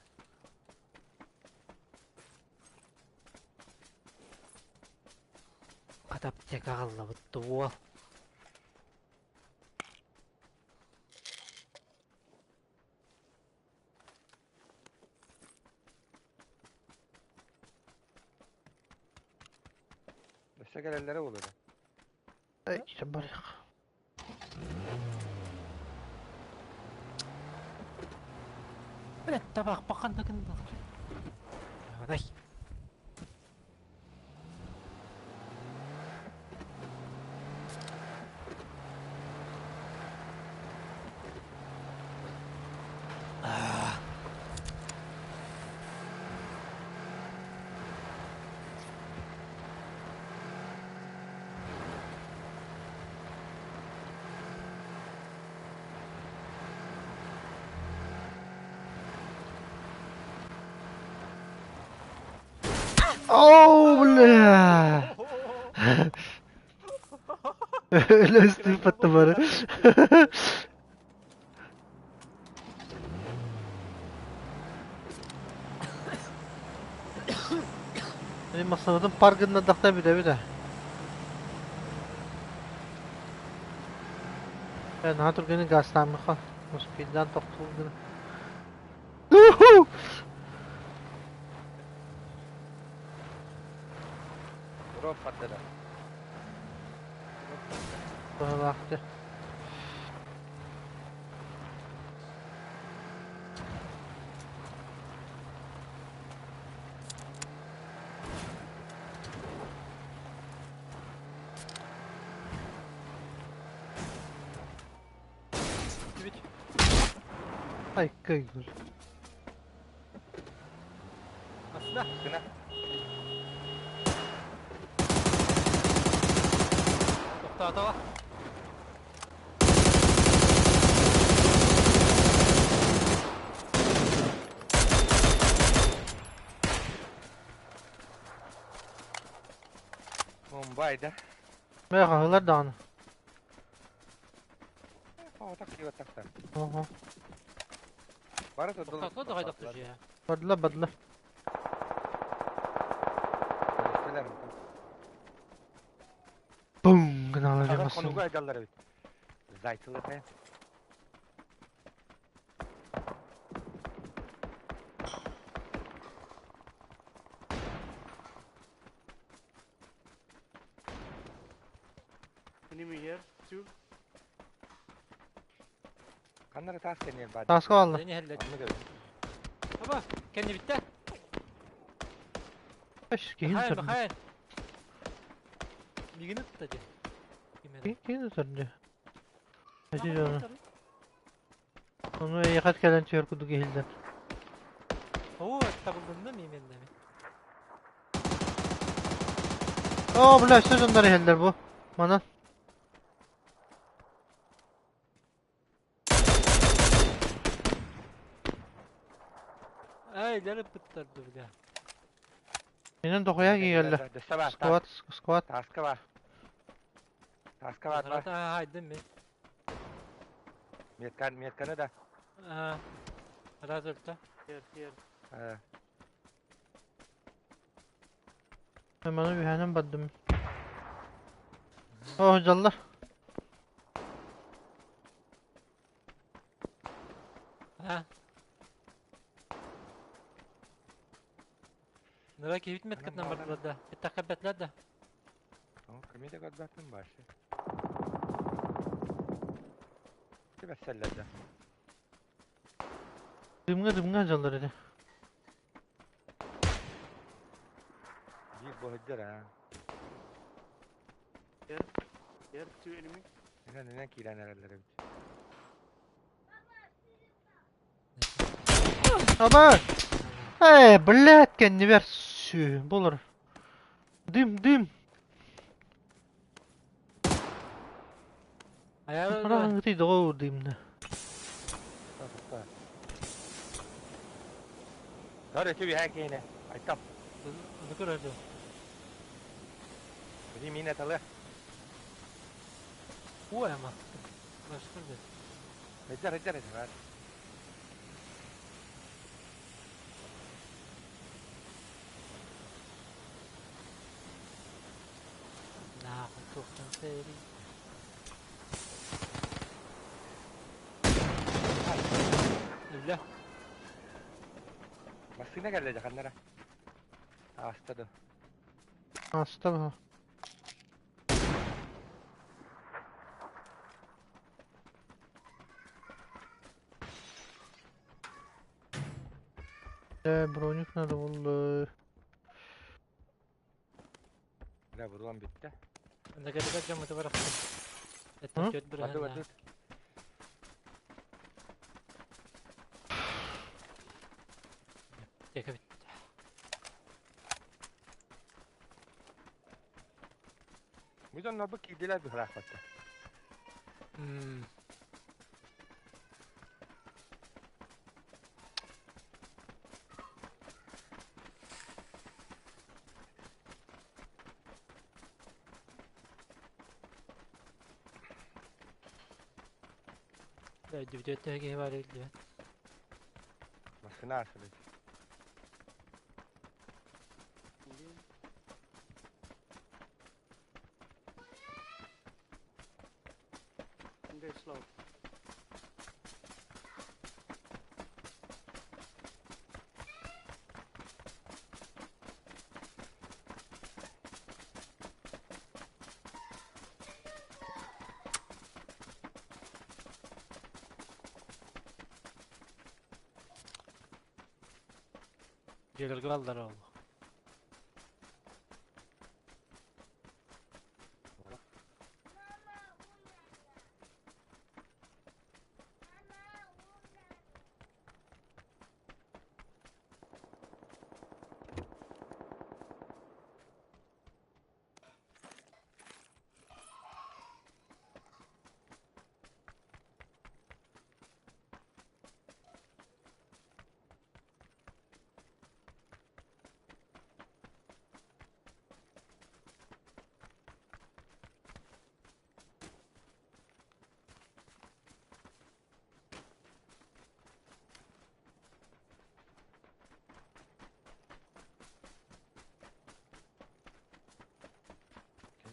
Хата аптека аҕаллабыт дуо? Өссө кэлэллэрэ буолуо да. Эй, барыах. Бля, табаах бахан да гынна. Ай. Оу, бля! Өлөстүү бары. Benim masanın parkında dakta bir de bir de. Ben Haturgen'i gazlanmışım. Muspilden toktuldu. Drop patladı. Baktı. Ay кыйгыл. Асна. Сына. Тоқтатала. Мумбайда. Мен хаһылар даҕаны. О, так киба такта. Оһо. Бары да Тоқтатла да қайдақ түжі. Бадла бадла. Бум гыналар Конуга ямасын. айдаллар эбит. Зайтылы та. Enemy here, two. Каннары таас кэнниэр баар. Таска алла. Сeni hellet. Оннук эбит. Аба, кенни битте. Эш киһин Михаил, сөрдө. Михаил. Мигини тутта же. Киһин сөрдө. Эти жону. Onu яхат кэлэн түөр кудук иһилден. Оо, табылдынды ми менде. О, бля, все жондар иһэллэр бу. Манан. Ай, лерip bittарды бля. Менен дохуя кигэллэ. Дөссө баар. Сквад, сквад. Тааска баар. Тааска баар баар. Хайдым мен. Меткан, метканы да. Раз өлтө. Here, here. Э, Маны үһэнэн бардым. О, дьаллар. А? Нара киһибит меткатынан бардылар да. Биттэххэ бэтлэр да. Кими да көрбөппүн башы. Бэсселлер да. Дымҥа дымҥа дьаллар этэ. Биир боһуйдар аа. Here, here two enemy. Инэн инэн киирэн эрэллэр эбит. Аба! Э, блядь, кэннибэр сү болор. Дым, дым. Айар Хараҥытый доҕор дымна. Көр эти үһэ киинэ. Айтам. Ону көрөр Били миин эталы. Уу ама. Başka bir. Эдэр эдэр эдэр. Нахуй тухтан сери. Өллө. Массыына кэллэ дьаханнара. Ааста да. Аста бу. Э, броник надо было. Бля, буруан бүттэ. Анда кэлбэт дьоммуту барахсан. М? Эттэн түөрт Барды бырыһыан барды. Текебит. Бу дьоннор бу киирдилэр быһыраахпатта. Мм. Дүбүтүөттэ киһи бар илдибэт. Массыына ааста. Go slow. Дьиэлэргэ баллар ол.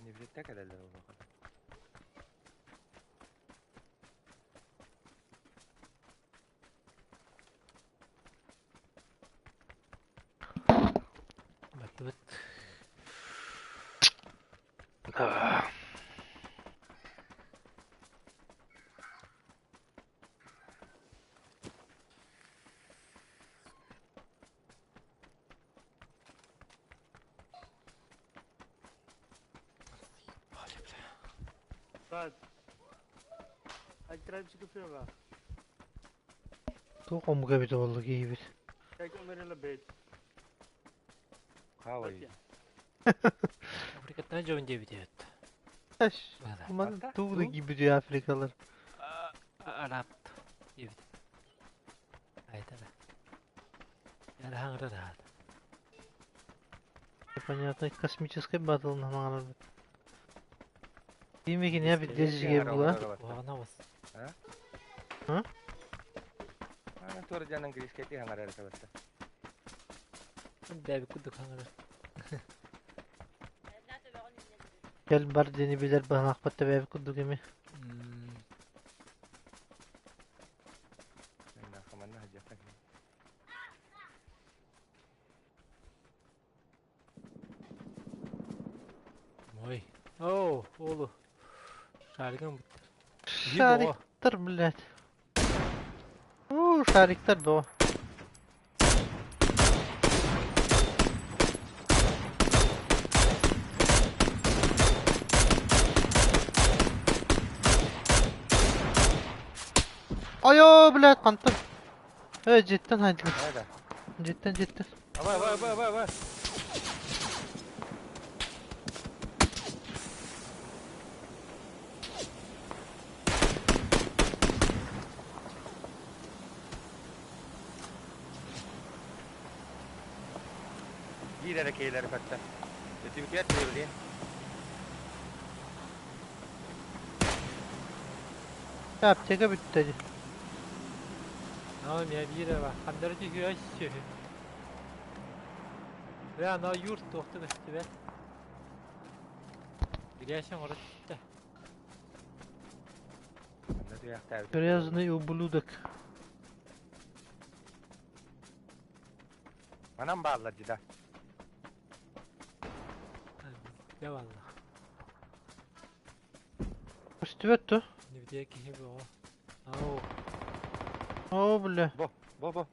Кэннибититтэ кэлэллэр ол. Баттыбыт. Brad. I tried to feel Туох омуга эбитэ буолла киһибит. Kijk onder in de bed. Хаалай. Африкаттан дьон диэбит эбит. Эш, Быһалар. маны Хата? тугу да киирбит Африкалар. Араб диэбит. Айтара. Яра хаҥырар аат. Понятно, космический батл на Димеки не бит дезиге була. Куһаҕана бас. А? Ана туора дьон английскайдыы хаҥарар этэбэтэ. Бэби курдук хаҥырар. Кэл бар диэни билэр быһаахпыт тэбээбит курдук ими. Ой. Оо, оолу. Шаригым бүттэ. Шариктар, блядь. Уу, шариктар бөҕө. Айоо, блядь, хантан? Э, дьиэттэн хайдылар. Дьиэттэн, дьиэттэн. Абай, абай, абай, абай, абай. Биир эрэ киһилэри көттө. Өтүбүтүгэр тиийэбилиин. Аптека бүттэ дии. Aa, миэ биир эрэ бар. Ханнары түһүө сүһү. Бля, ана юрт туохта көстүбэт. Грязь оҥоро түстэ. Ханна түһүөхтээбит. Грязный ублюдок. Манан бааллар дии да. Дьэ валла. Көстүбэт дуо? Нибидиэ киһи бөҕө. Ау. Оо, бля. Бу, бу, бу.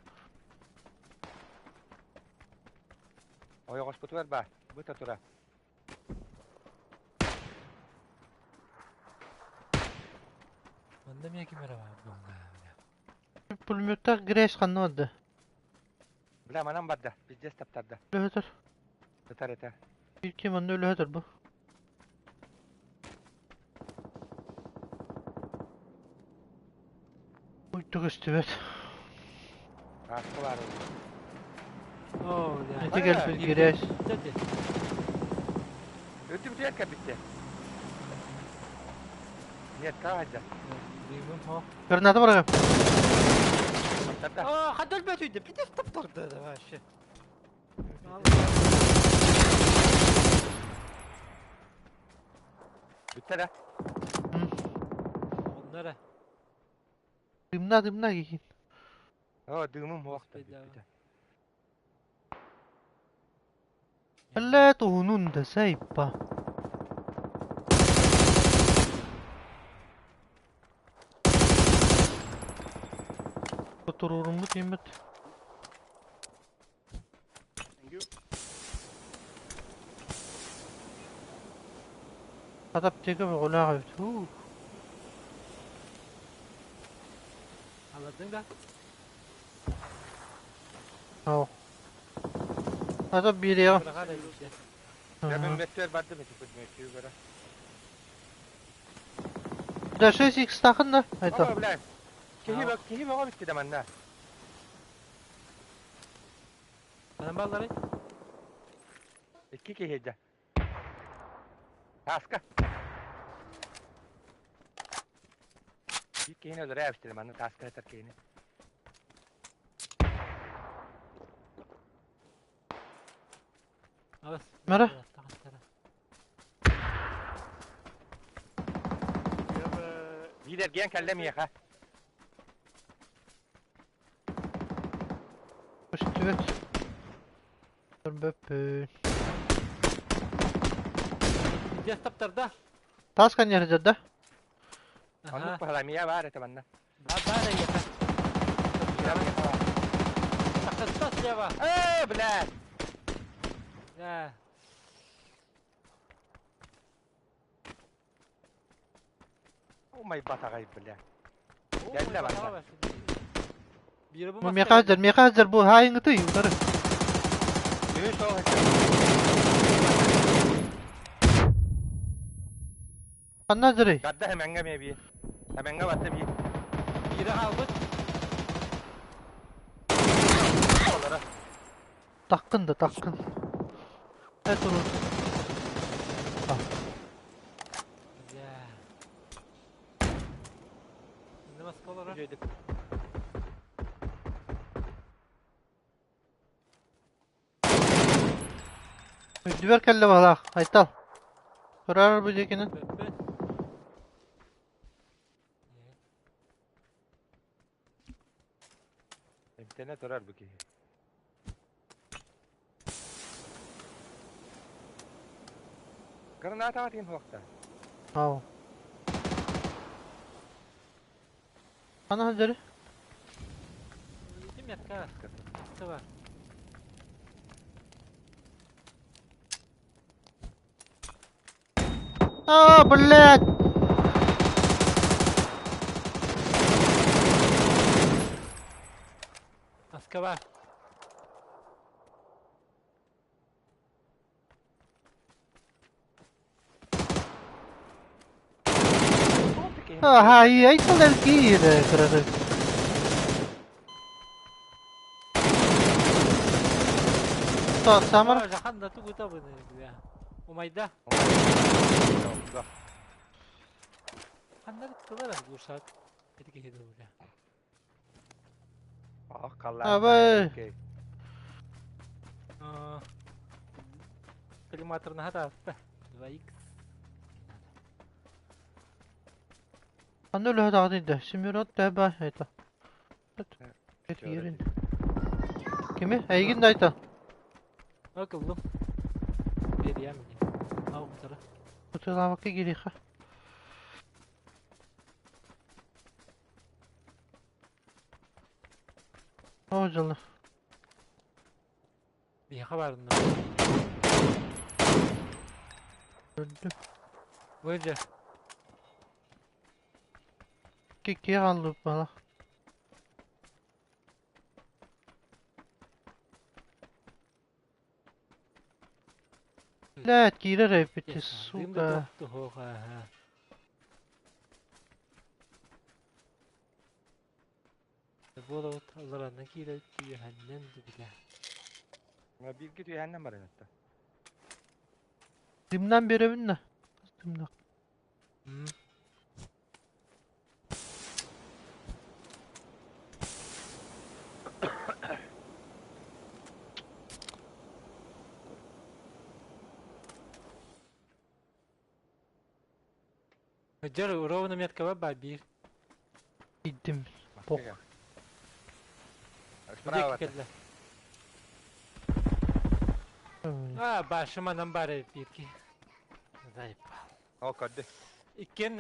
Ойоҕоспутугар баар. Быта тура. Манна эмиэ ким эрэ баар буолла, бля. Пулеметтаах грязь ханна барда? Бля, манан барда. Пиздец таптарда. Өлөһөтөр. Сытар этэ. Биир ким онно өлөһөтөр бу. Уйта көстүбэт. Ааска баар Оо, бля. Ити кэлбит грязь. Үрдүбүтүгэр кэлбиттэ. Нет, хаһайда. Дыымым хо. Граната бараҕым. Таптарда. Аа, хадал бөтүйдэ. Пиздец таптарды да вообще. Бүттэ да. Онно эрэ. Дымна дымна киһин. Оо, дыымым суох да бүппүтэ. Блядь, уһунун да сайпа. Туруоруммут ииммит. Thank you. Хата аптека бөҕөлөөх эбит. Һуу. Алладың да? Оо. Хата биэриэҕим. Быраҕар эбит. Дьэ, мин мөттүөр бардым ити мүттүү көрө. Да 6 х да? Это. О, блядь. Киһи киһи бөҕө бүттэ да манна. Анан баллары? Икки киһи дьэ. Тааска. Биир киһини өлөрө эбиттэр манна тааска сытар киһини. Мара? Биир эргийэн кэллэ миэхэ. Көстүбэт. Көрбөппүн. Дьэ таптарда. Таас каньер да? Оннук баһыламия баар этэ манна. Баар эйиэхэ. Тахсыста слева. Ээ, блядь! Да. Умай батаҕай, бля. Кэллэ барда. Миэхэ сылдьар, миэхэ сылдьар бу хаайыҥҥытый утары. Үһүс ол Ханна сылдьарый? Барда хэмэҥҥэ эмиэ бии. Хэмэҥҥэ барда бии. Биирэ хаалбыт. Олоро. Таккын да таккын. Э турун. Бля. Маска олорор. Үрдүбэр кэллэ баһылаах. Айтал. Турар бу диэкинэн. Бөппүн. Эмтэнэ турар бу киһи. Граната тиин хуохта. Ау. Ана сылдьары. Ити метка. Тыва. А, блядь! Москва. Ага, и айтылар киирэ кырары. Самар. Жахан да тугута быны бля. Умайда. Ханна тылар глушак. Эти киһи бля. Ах, Абай. kallaan. Коллиматор на хата. 2х. Ханна үлэһэ даҕаны да. Семерот тэбэ это. Киирин. Кими? Эйгин да айта. Акыллым. Бериям мне. Ау, тара. Бутылавакка кириха. О, дьылы. Биһиэхэ баарынна. Öldü. Бу дьэ. Кикки қалды бала. Блядь, киирэр эбит, сука. Буолабыт алларанна киирэ түйэһэннэн бile. Бииргэ түйэһэннэн баран этте. Дымнан беребин да. Дымна. Дьэр ровно меткаба ба биир. Иддим. Пох. Справа. Кэллэ. А, башыманан бар биирки. Заебал. О, көрдү. Иккен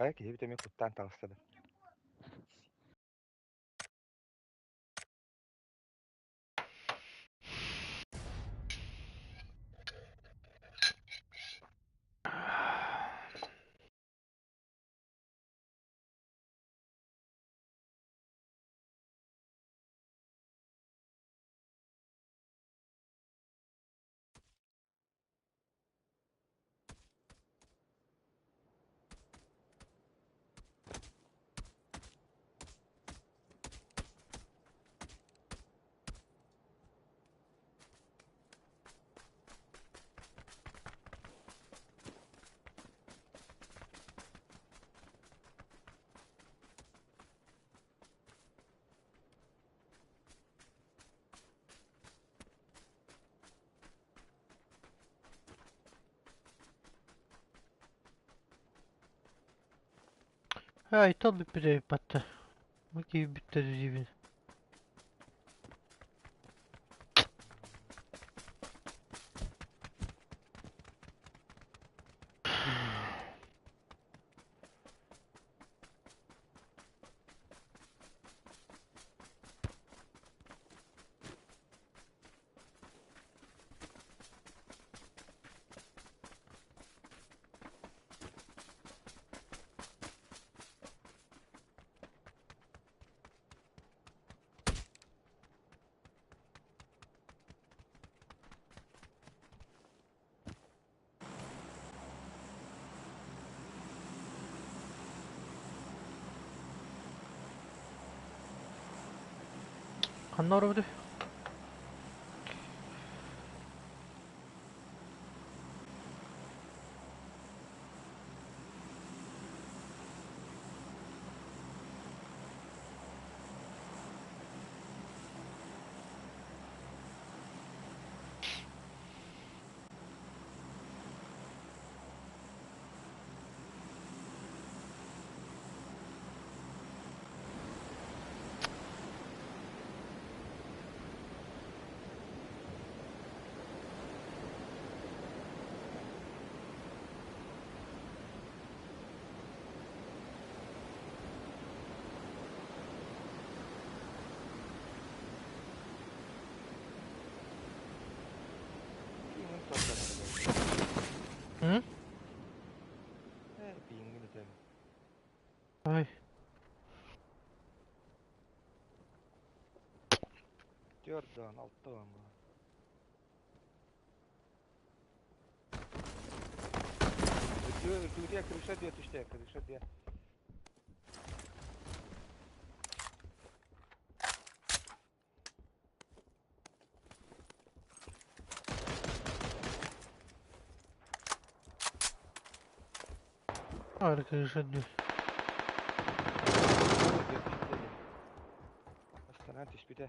Хайа киһи бит эмиэ куттаан таҕыста да. Айтал бүппүтэ батта. Бу киһи бүттэ дибин. Ханна оробутуй? Пингин сордонор. Hı? Пингин өтөбүн. Ай. Төрдөн, алтан. Үрдүгүтэ крыша диэ түстэ, крыша диэ. Крыша диэ. Диэ түстэ диэ. Астанан түспүтэ.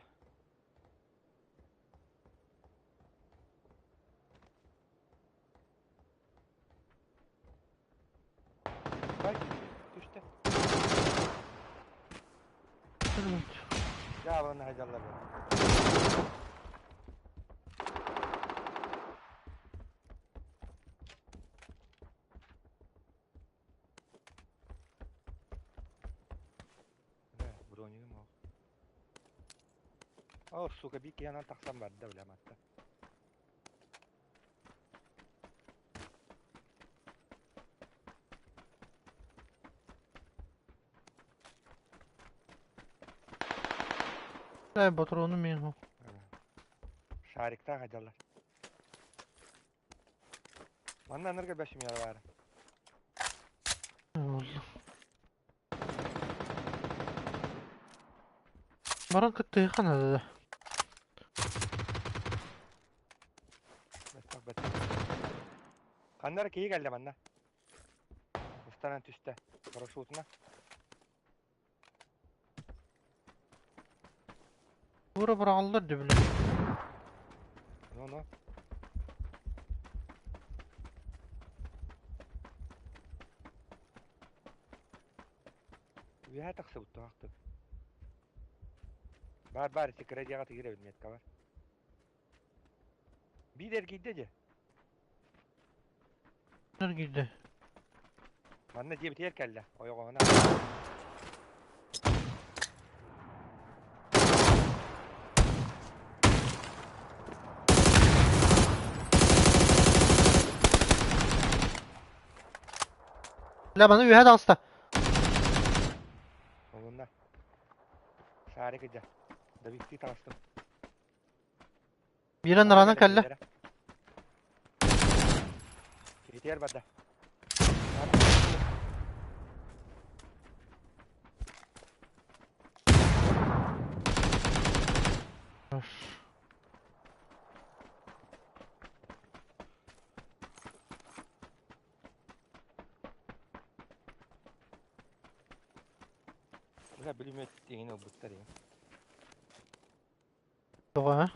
Бай, түстэ. Жабаны хайдаллар. Бронигым ол. О, сука, бик янан тахсан барды бля матта. Дай патрону мин. Шариктан хайдаллар. Манна анырга бәшим яра бар. Oldu. Баран кытты хана да. Бэт бэт. Ханнар кии кэллэ манна. Устанан түстэ. Парашютuna. Бура бырағаллар деп биле. Ну, ну. Үһэ тахсыбыт туһахтык. Бар бар ити кыра дьиэҕэ тигир эбит метка бар. Биир эргийдэ дьэ. Нергийде. Манна дьиэбитигэр кэллэ. Ойоҕоһуна. Бля, маны үһэ таҕыста. Олунна. Шарик дьэ. Давикти таҕыстым. Биирэн наранан кэллэ. Киһитигэр барда. Бля, бүлүмөт тиҥин ылбыттар я. Тоҕо, ha?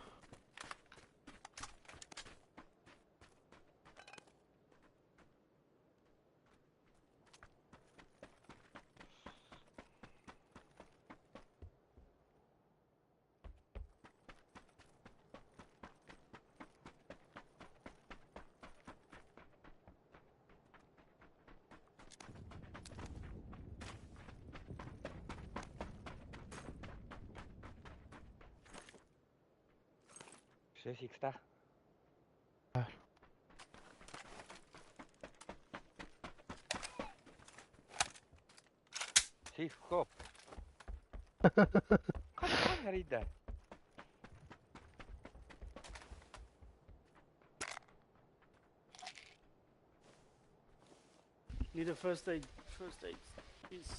Все сикста. Сикс хоп. Кан ярыйда. Need a first aid. First aid. Please.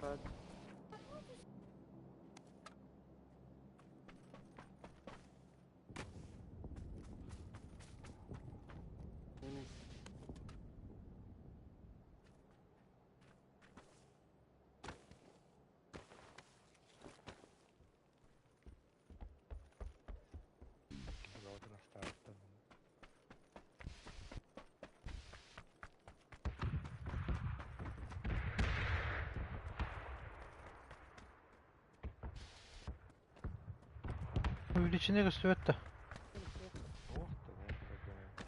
Bad. Finish. Бөҕөтүн астаабыттар. Увеличение көстүбэт да. Ох ты, ох ты.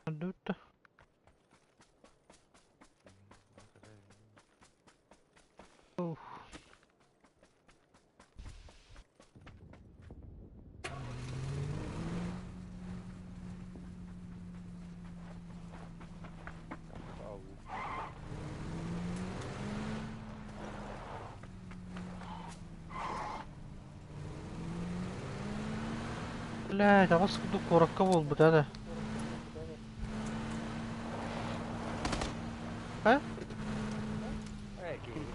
Көрдүбүт да. Ух. Ау. Бля, таҕыс курдук куоракка буолбута да. А? Эй, киһи.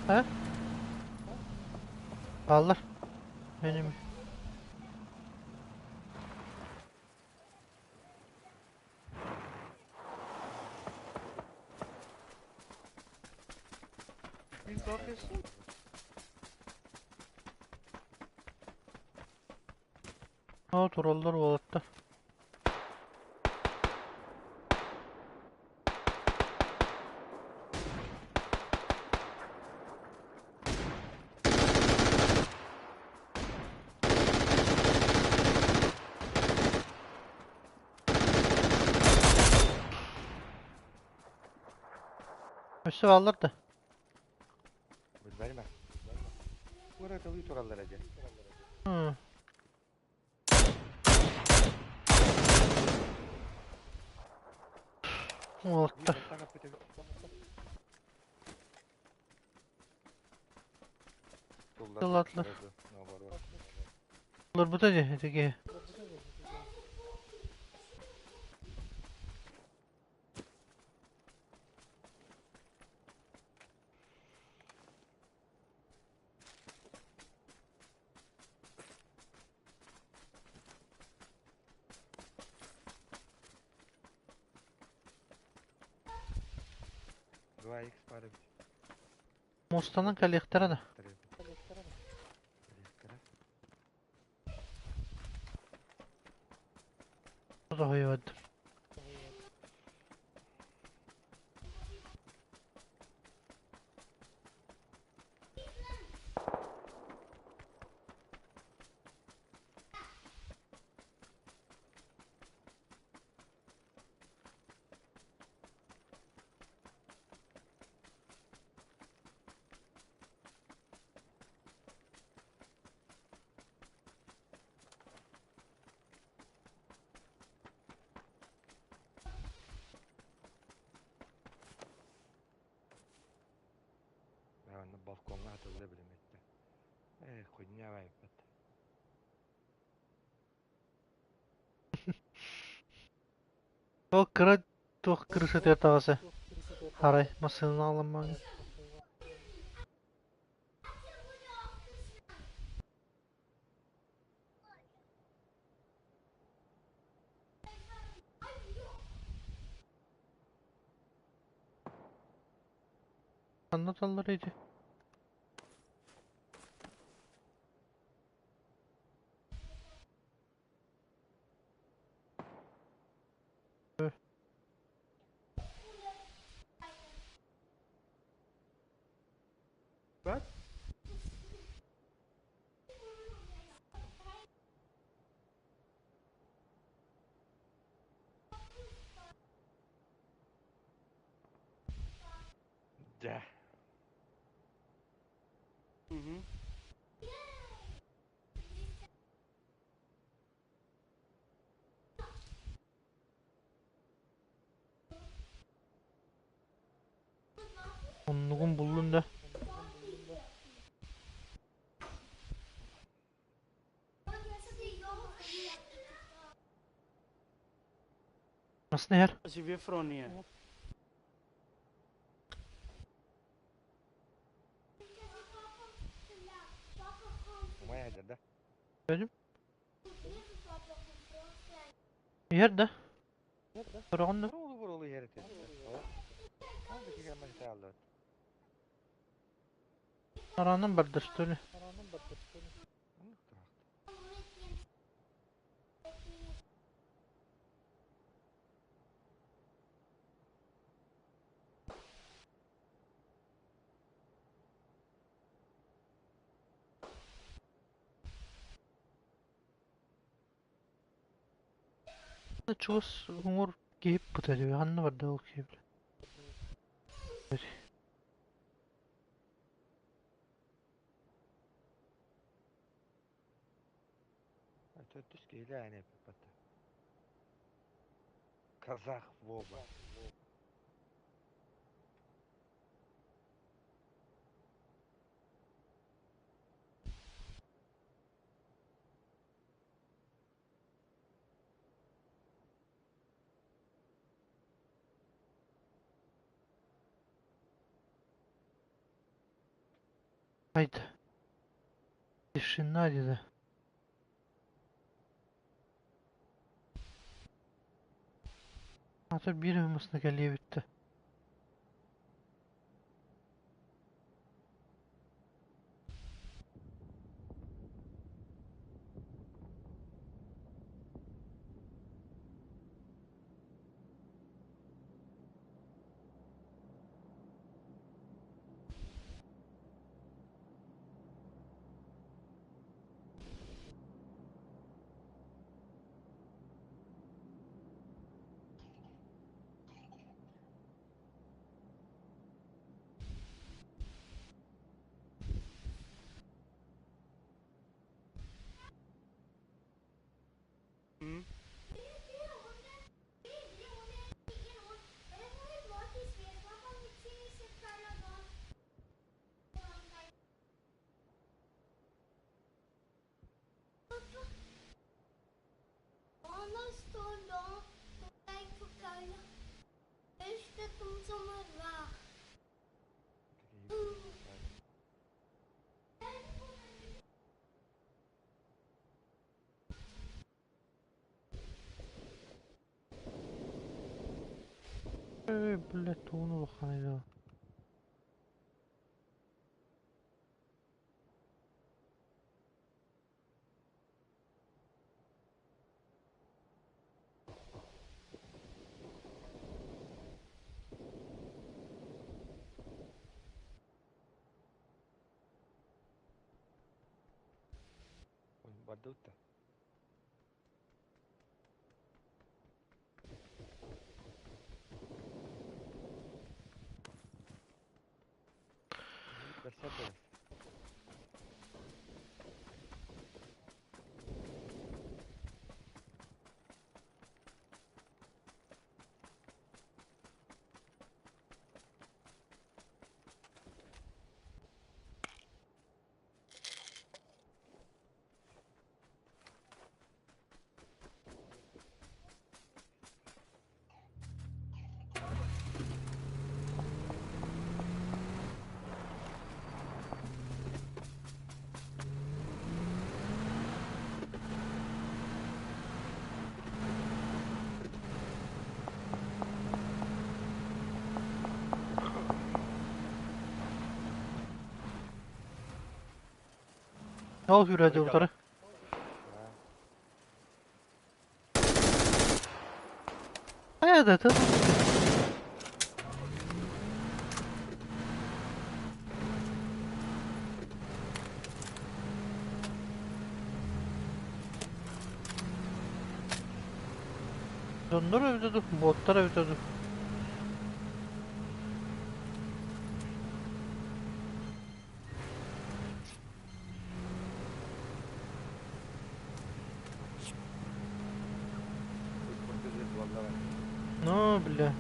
А? Бааллар. Benim. Pink office. О, тураллар уолаттар. Өссө бааллар да. Билбэтим. Куораталыы тураллар этэ. Уолаттар. Туллатылар. Олорбута дии, ити киһи. 2 x баар эбит. Муостанан кэлиэхтэрэ да. Тоһуйбат. Балкоҥҥа хатылла билиммиттэ. Ээ, хуйня байбат. Ол кыра туох крышатыгар таҕыса. Арай массыынаны аҕаламмаҥ. Ханна таллар ити? What? Дьэ, Mm-hmm. Оннугун буллун да. Массыына иһэр. Себе фрония. умайа сылдьар да? Көрдүм. Иһэр да. Көрөҕүн да. Буруолу буруолу иһэр этэ. Ол да киһи амма аллыбыт. Араанан барда что ли? Оннук тураахта. Чугас уҥуор киһи быта дии, ханна барда ол киһи? Төрдүс киһилээ ини эппэт. Казах Вова. Айда. Тишина диде. Ата биир массыына кэлиэ бүттэ. Mm. Эй, блядь, тууну улахан Барда utta. Бэрсэ бэрс. Ол сүүрээччи утары. Хайа да тыл. Дьоннор эбитэ дуу, боттар эбитэ дуу. Ну, бля.